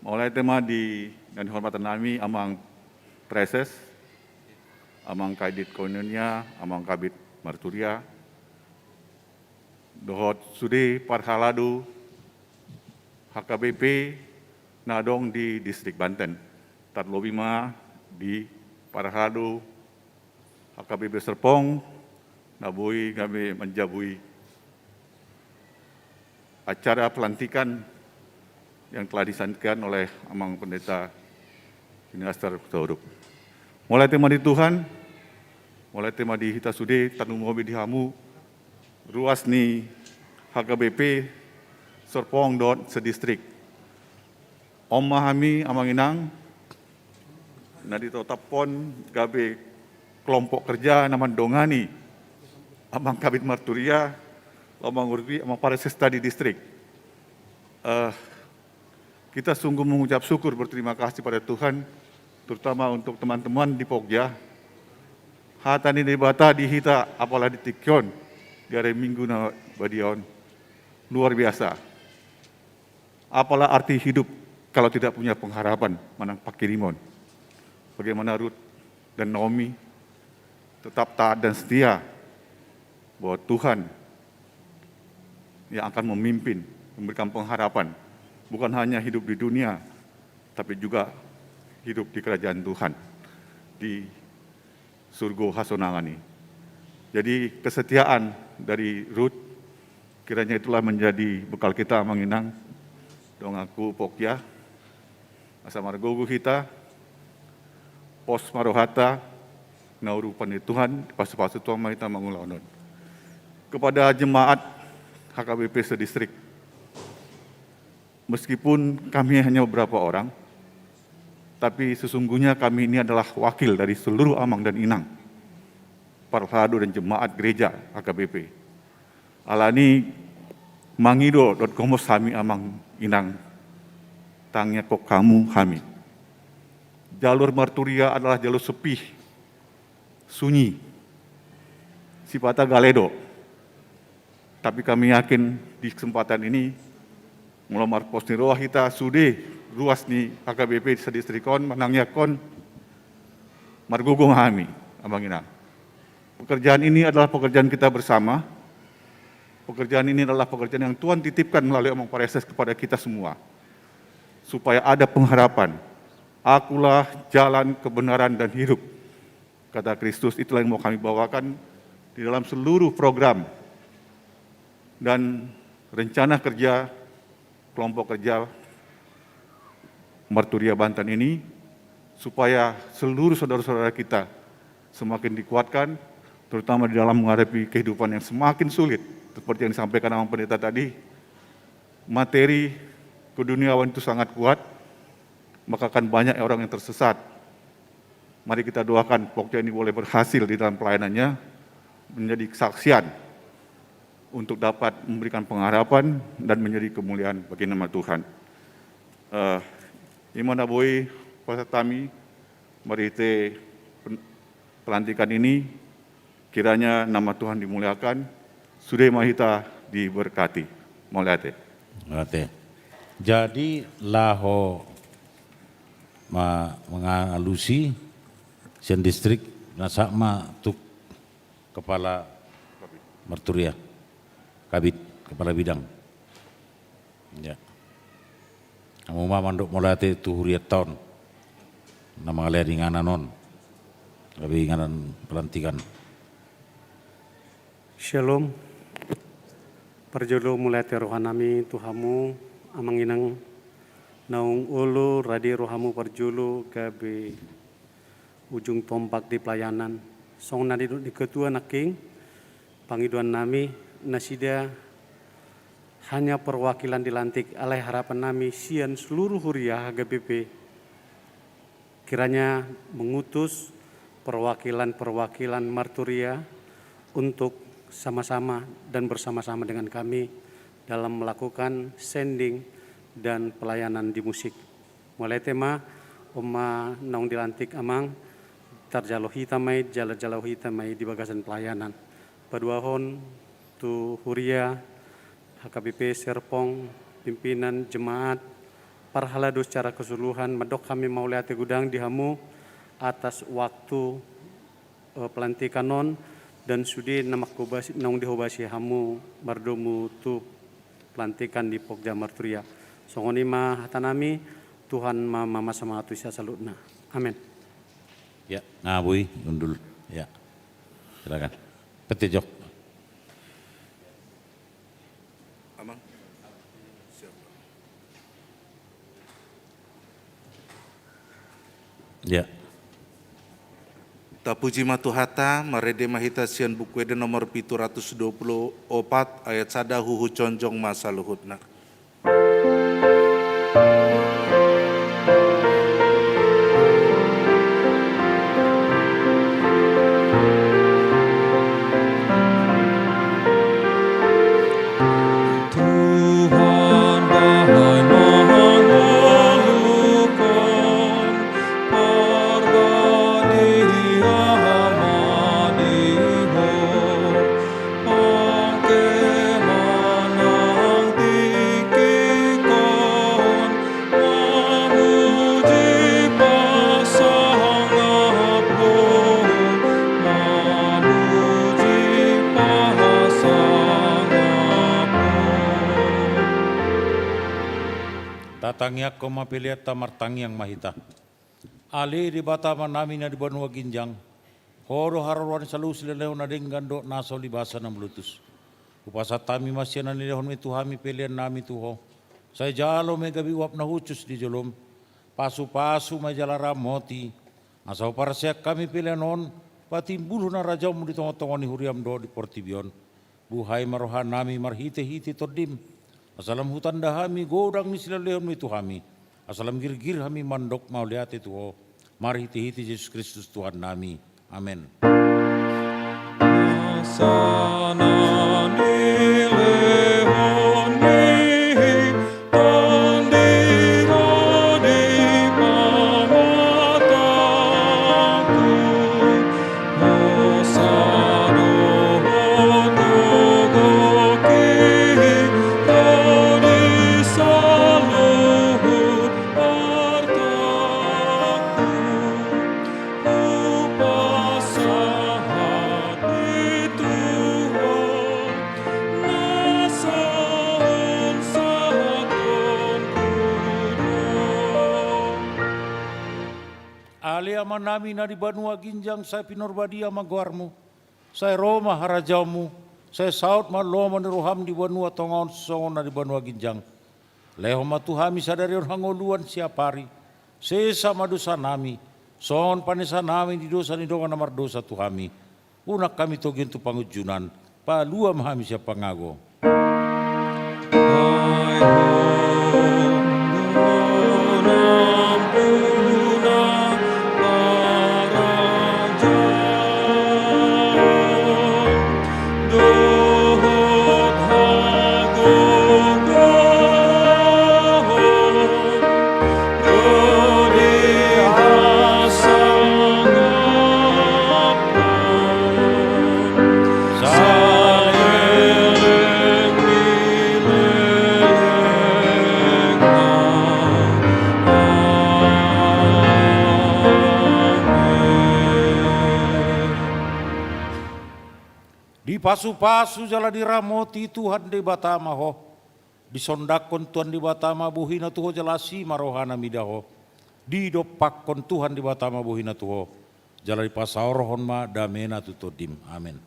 Mauliate ma di na nihormatan nami, Amang Praeses, Amang Kadit Koinonia, Amang Kabid Marturia, dohot sude parhalado H K B P na adong di Distrik Banten. Tarlobi ma di parhalado H K B P Serpong, na boi gabe manjabui acara pelantikan yang telah disaksikan oleh Amang Pendeta Juniaster Hutauruk. Mauliate ma di Tuhan, mauliate ma di hita sude, tarlumobi di hamu, ruas ni H K B P Serpong dohot sedistrik. On ma hami, Amang Inang, na ditotapkon gabe kelompok kerja na mandongani Amang Kabid Marturia, laho mangurupi Amang Praesesta di distrik. Eh, kita sungguh mengucap syukur, berterima kasih pada Tuhan, terutama untuk teman-teman di Pokja. Hata ni Debata di hita, apala di tingki on, di ari Minggu na badia on, luar biasa. Apalah arti hidup kalau tidak punya pengharapan manang pangkirimon? Bagaimana Rut dan Naomi tetap taat dan setia bahwa Tuhan yang akan memimpin, memberikan pengharapan, bukan hanya hidup di dunia, tapi juga hidup di kerajaan Tuhan, di surgo hasonangan i. Jadi, kesetiaan dari Rut, kiranya itulah menjadi bekal kita, Amang Inang, donganku Pokja, asa margogo hita, pos ma rohanta, na urupan ni Tuhan, dipasupasu Tuhan ma hita mangulahon on. Kepada jemaat H K B P sedistrik, meskipun kami hanya beberapa orang, tapi sesungguhnya kami ini adalah wakil dari seluruh Amang dan Inang, parhalado dan jemaat gereja H K B P. Alani i mangido dohot gomos hami, Amang Inang, tangiangkon hamu hami. Jalur Marturia adalah jalur sepi, sunyi. Sipata gale do. Tapi kami yakin di kesempatan ini, molo marpos ni roha hita sude ruas ni H K B P sadistrik on manangiangkon, margogo ma hami, Amang Inang. Pekerjaan ini adalah pekerjaan kita bersama. Pekerjaan ini adalah pekerjaan yang Tuhan titipkan melalui Amang Praeses kepada kita semua. Supaya ada pengharapan. Akulah jalan, kebenaran, dan hidup, kata Kristus. Itulah yang mau kami bawakan di dalam seluruh program dan rencana kerja kelompok kerja Marturia Banten ini, supaya seluruh saudara-saudara kita semakin dikuatkan, terutama di dalam menghadapi kehidupan yang semakin sulit, seperti yang disampaikan Amang Pendeta tadi. Materi keduniawian itu sangat kuat, maka akan banyak orang yang tersesat. Mari kita doakan Pokja ini boleh berhasil di dalam pelayanannya, menjadi kesaksian untuk dapat memberikan pengharapan dan menjadi kemuliaan bagi nama Tuhan. Eh, i ma na boi pasahat hami marhite pen-, pelantikan ini, kiranya nama Tuhan dimuliakan, sude ma hita diberkati. Mauliate. Mauliate. Jadi laho ma-, mangalusi sian distrik, na sahat ma tu kepala Marturia, Kabid, kepala bidang. Ya. Hamu ma mandok mauliate tu hurianta on, na mangalehon inganan on, gabe inganan pelantikan. Shalom. Parjolo mauliate rohanami tu hamu, Amang Inang, naung olo rade rohamu parjolo gabe ujung tombak di pelayanan. Songon na nidok ni ketua nangkin, pangidoannami, nasida hanya perwakilan dilantik, alai harapannami sian seluruh huria H K B P, kiranya mengutus perwakilan-perwakilan Marturia untuk sama-sama dan bersama-sama dengan kami dalam melakukan sending dan pelayanan di musik. Mauliate ma, on ma naung dilantik Amang, tarjalo hita ma i, jala jalo hita ma i di bagasan pelayanan. Paduahon tu huria, H K B P, Serpong, pimpinan, jemaat, parhalado secara keseluruhan, mandok hami mauliate godang di hamu atas waktu, eh, pelantikan on, dan sude na manghobasi, naung dihobasi hamu mardomu tu pelantikan di Pokja Marturia. Songon i ma hatanami, Tuhan ma mamasa ma tu sian saluhutna. Amen. Ya, nga boi, gundul. Ya. Silakan. Pete jok. Amang. Siap. Ya. Tapuji ma Tuhanta, marende ma hita sian Buku Ende nomor pitu ratus dua puluh opat, ayat sada, huhujongjong ma saluhutna. Tuhan, Bahen ma hangoluhon, parbadia ma di Ho, pangke ma nang tingkingkon, mamuji pasangapon, mamuji pasangapon. Tatangiangkon ma peleanta, martangiang ma hita. Ale Debata Amanami na di banua ginjang, Ho do haroroan ni saluhut silehonlehon na denggan dohot na so libasa na mulutus. Hupasahat hami ma sian na nilehonMi tu hami peleannami tu Ho. Sai jalo ma i gabe uap na hushus di joloM. Pasupasu ma i jala ramoti, asa huparseat hami pelean on, patimbulhon harajaonMu di tongatonga ni huriaM dohot di portibi on. Buhai ma rohanami marhitehite TondiM, asa lam hutanda hami godang ni silehonlehonMi tu hami, asa lam girgir hami mandok mauliate tu Ho, marhitehite Jesus Kristus Tuhannami. Amen. Asa na nilehonMi, Tondi do di pamatangku, Ho Ale Amanami na di banua ginjang, sai pinarbadia ma goarmu, sai ro ma harajaonmu, sai saut ma lomo ni roham di banua tonga on songon na di banua ginjang. Lehon ma tu hami sadari on hangoluan siapari, sesa ma dosanami, songon panesanami di dosa ni dongan na mardosa tu hami. Unang hami togion tu pangunjunan, palua ma hami sian pangago. Dipasupasu jala diramoti Tuhan Debata ma ho. Disondangkon Tuhan Debata ma bohina tu ho jala asi ma rohana mida ho. Didompakkon Tuhan Debata ma bohina tu ho, jala dipasaorhon ma damena tu tondim. Amen.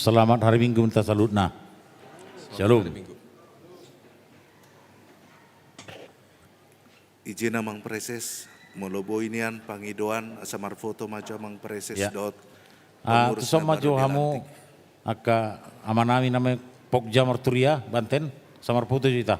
Selamat hari Minggu ma di hita saluhutna. Shalom. Ijin amang praeses, molo boi nian pangidoan asa marfoto ma jo amang praeses dohot pengurus na baru dilantik. Ah, tuson ma jo hamu angka amanami na mepok jamor turia, Banten, asa marfoto jo hita.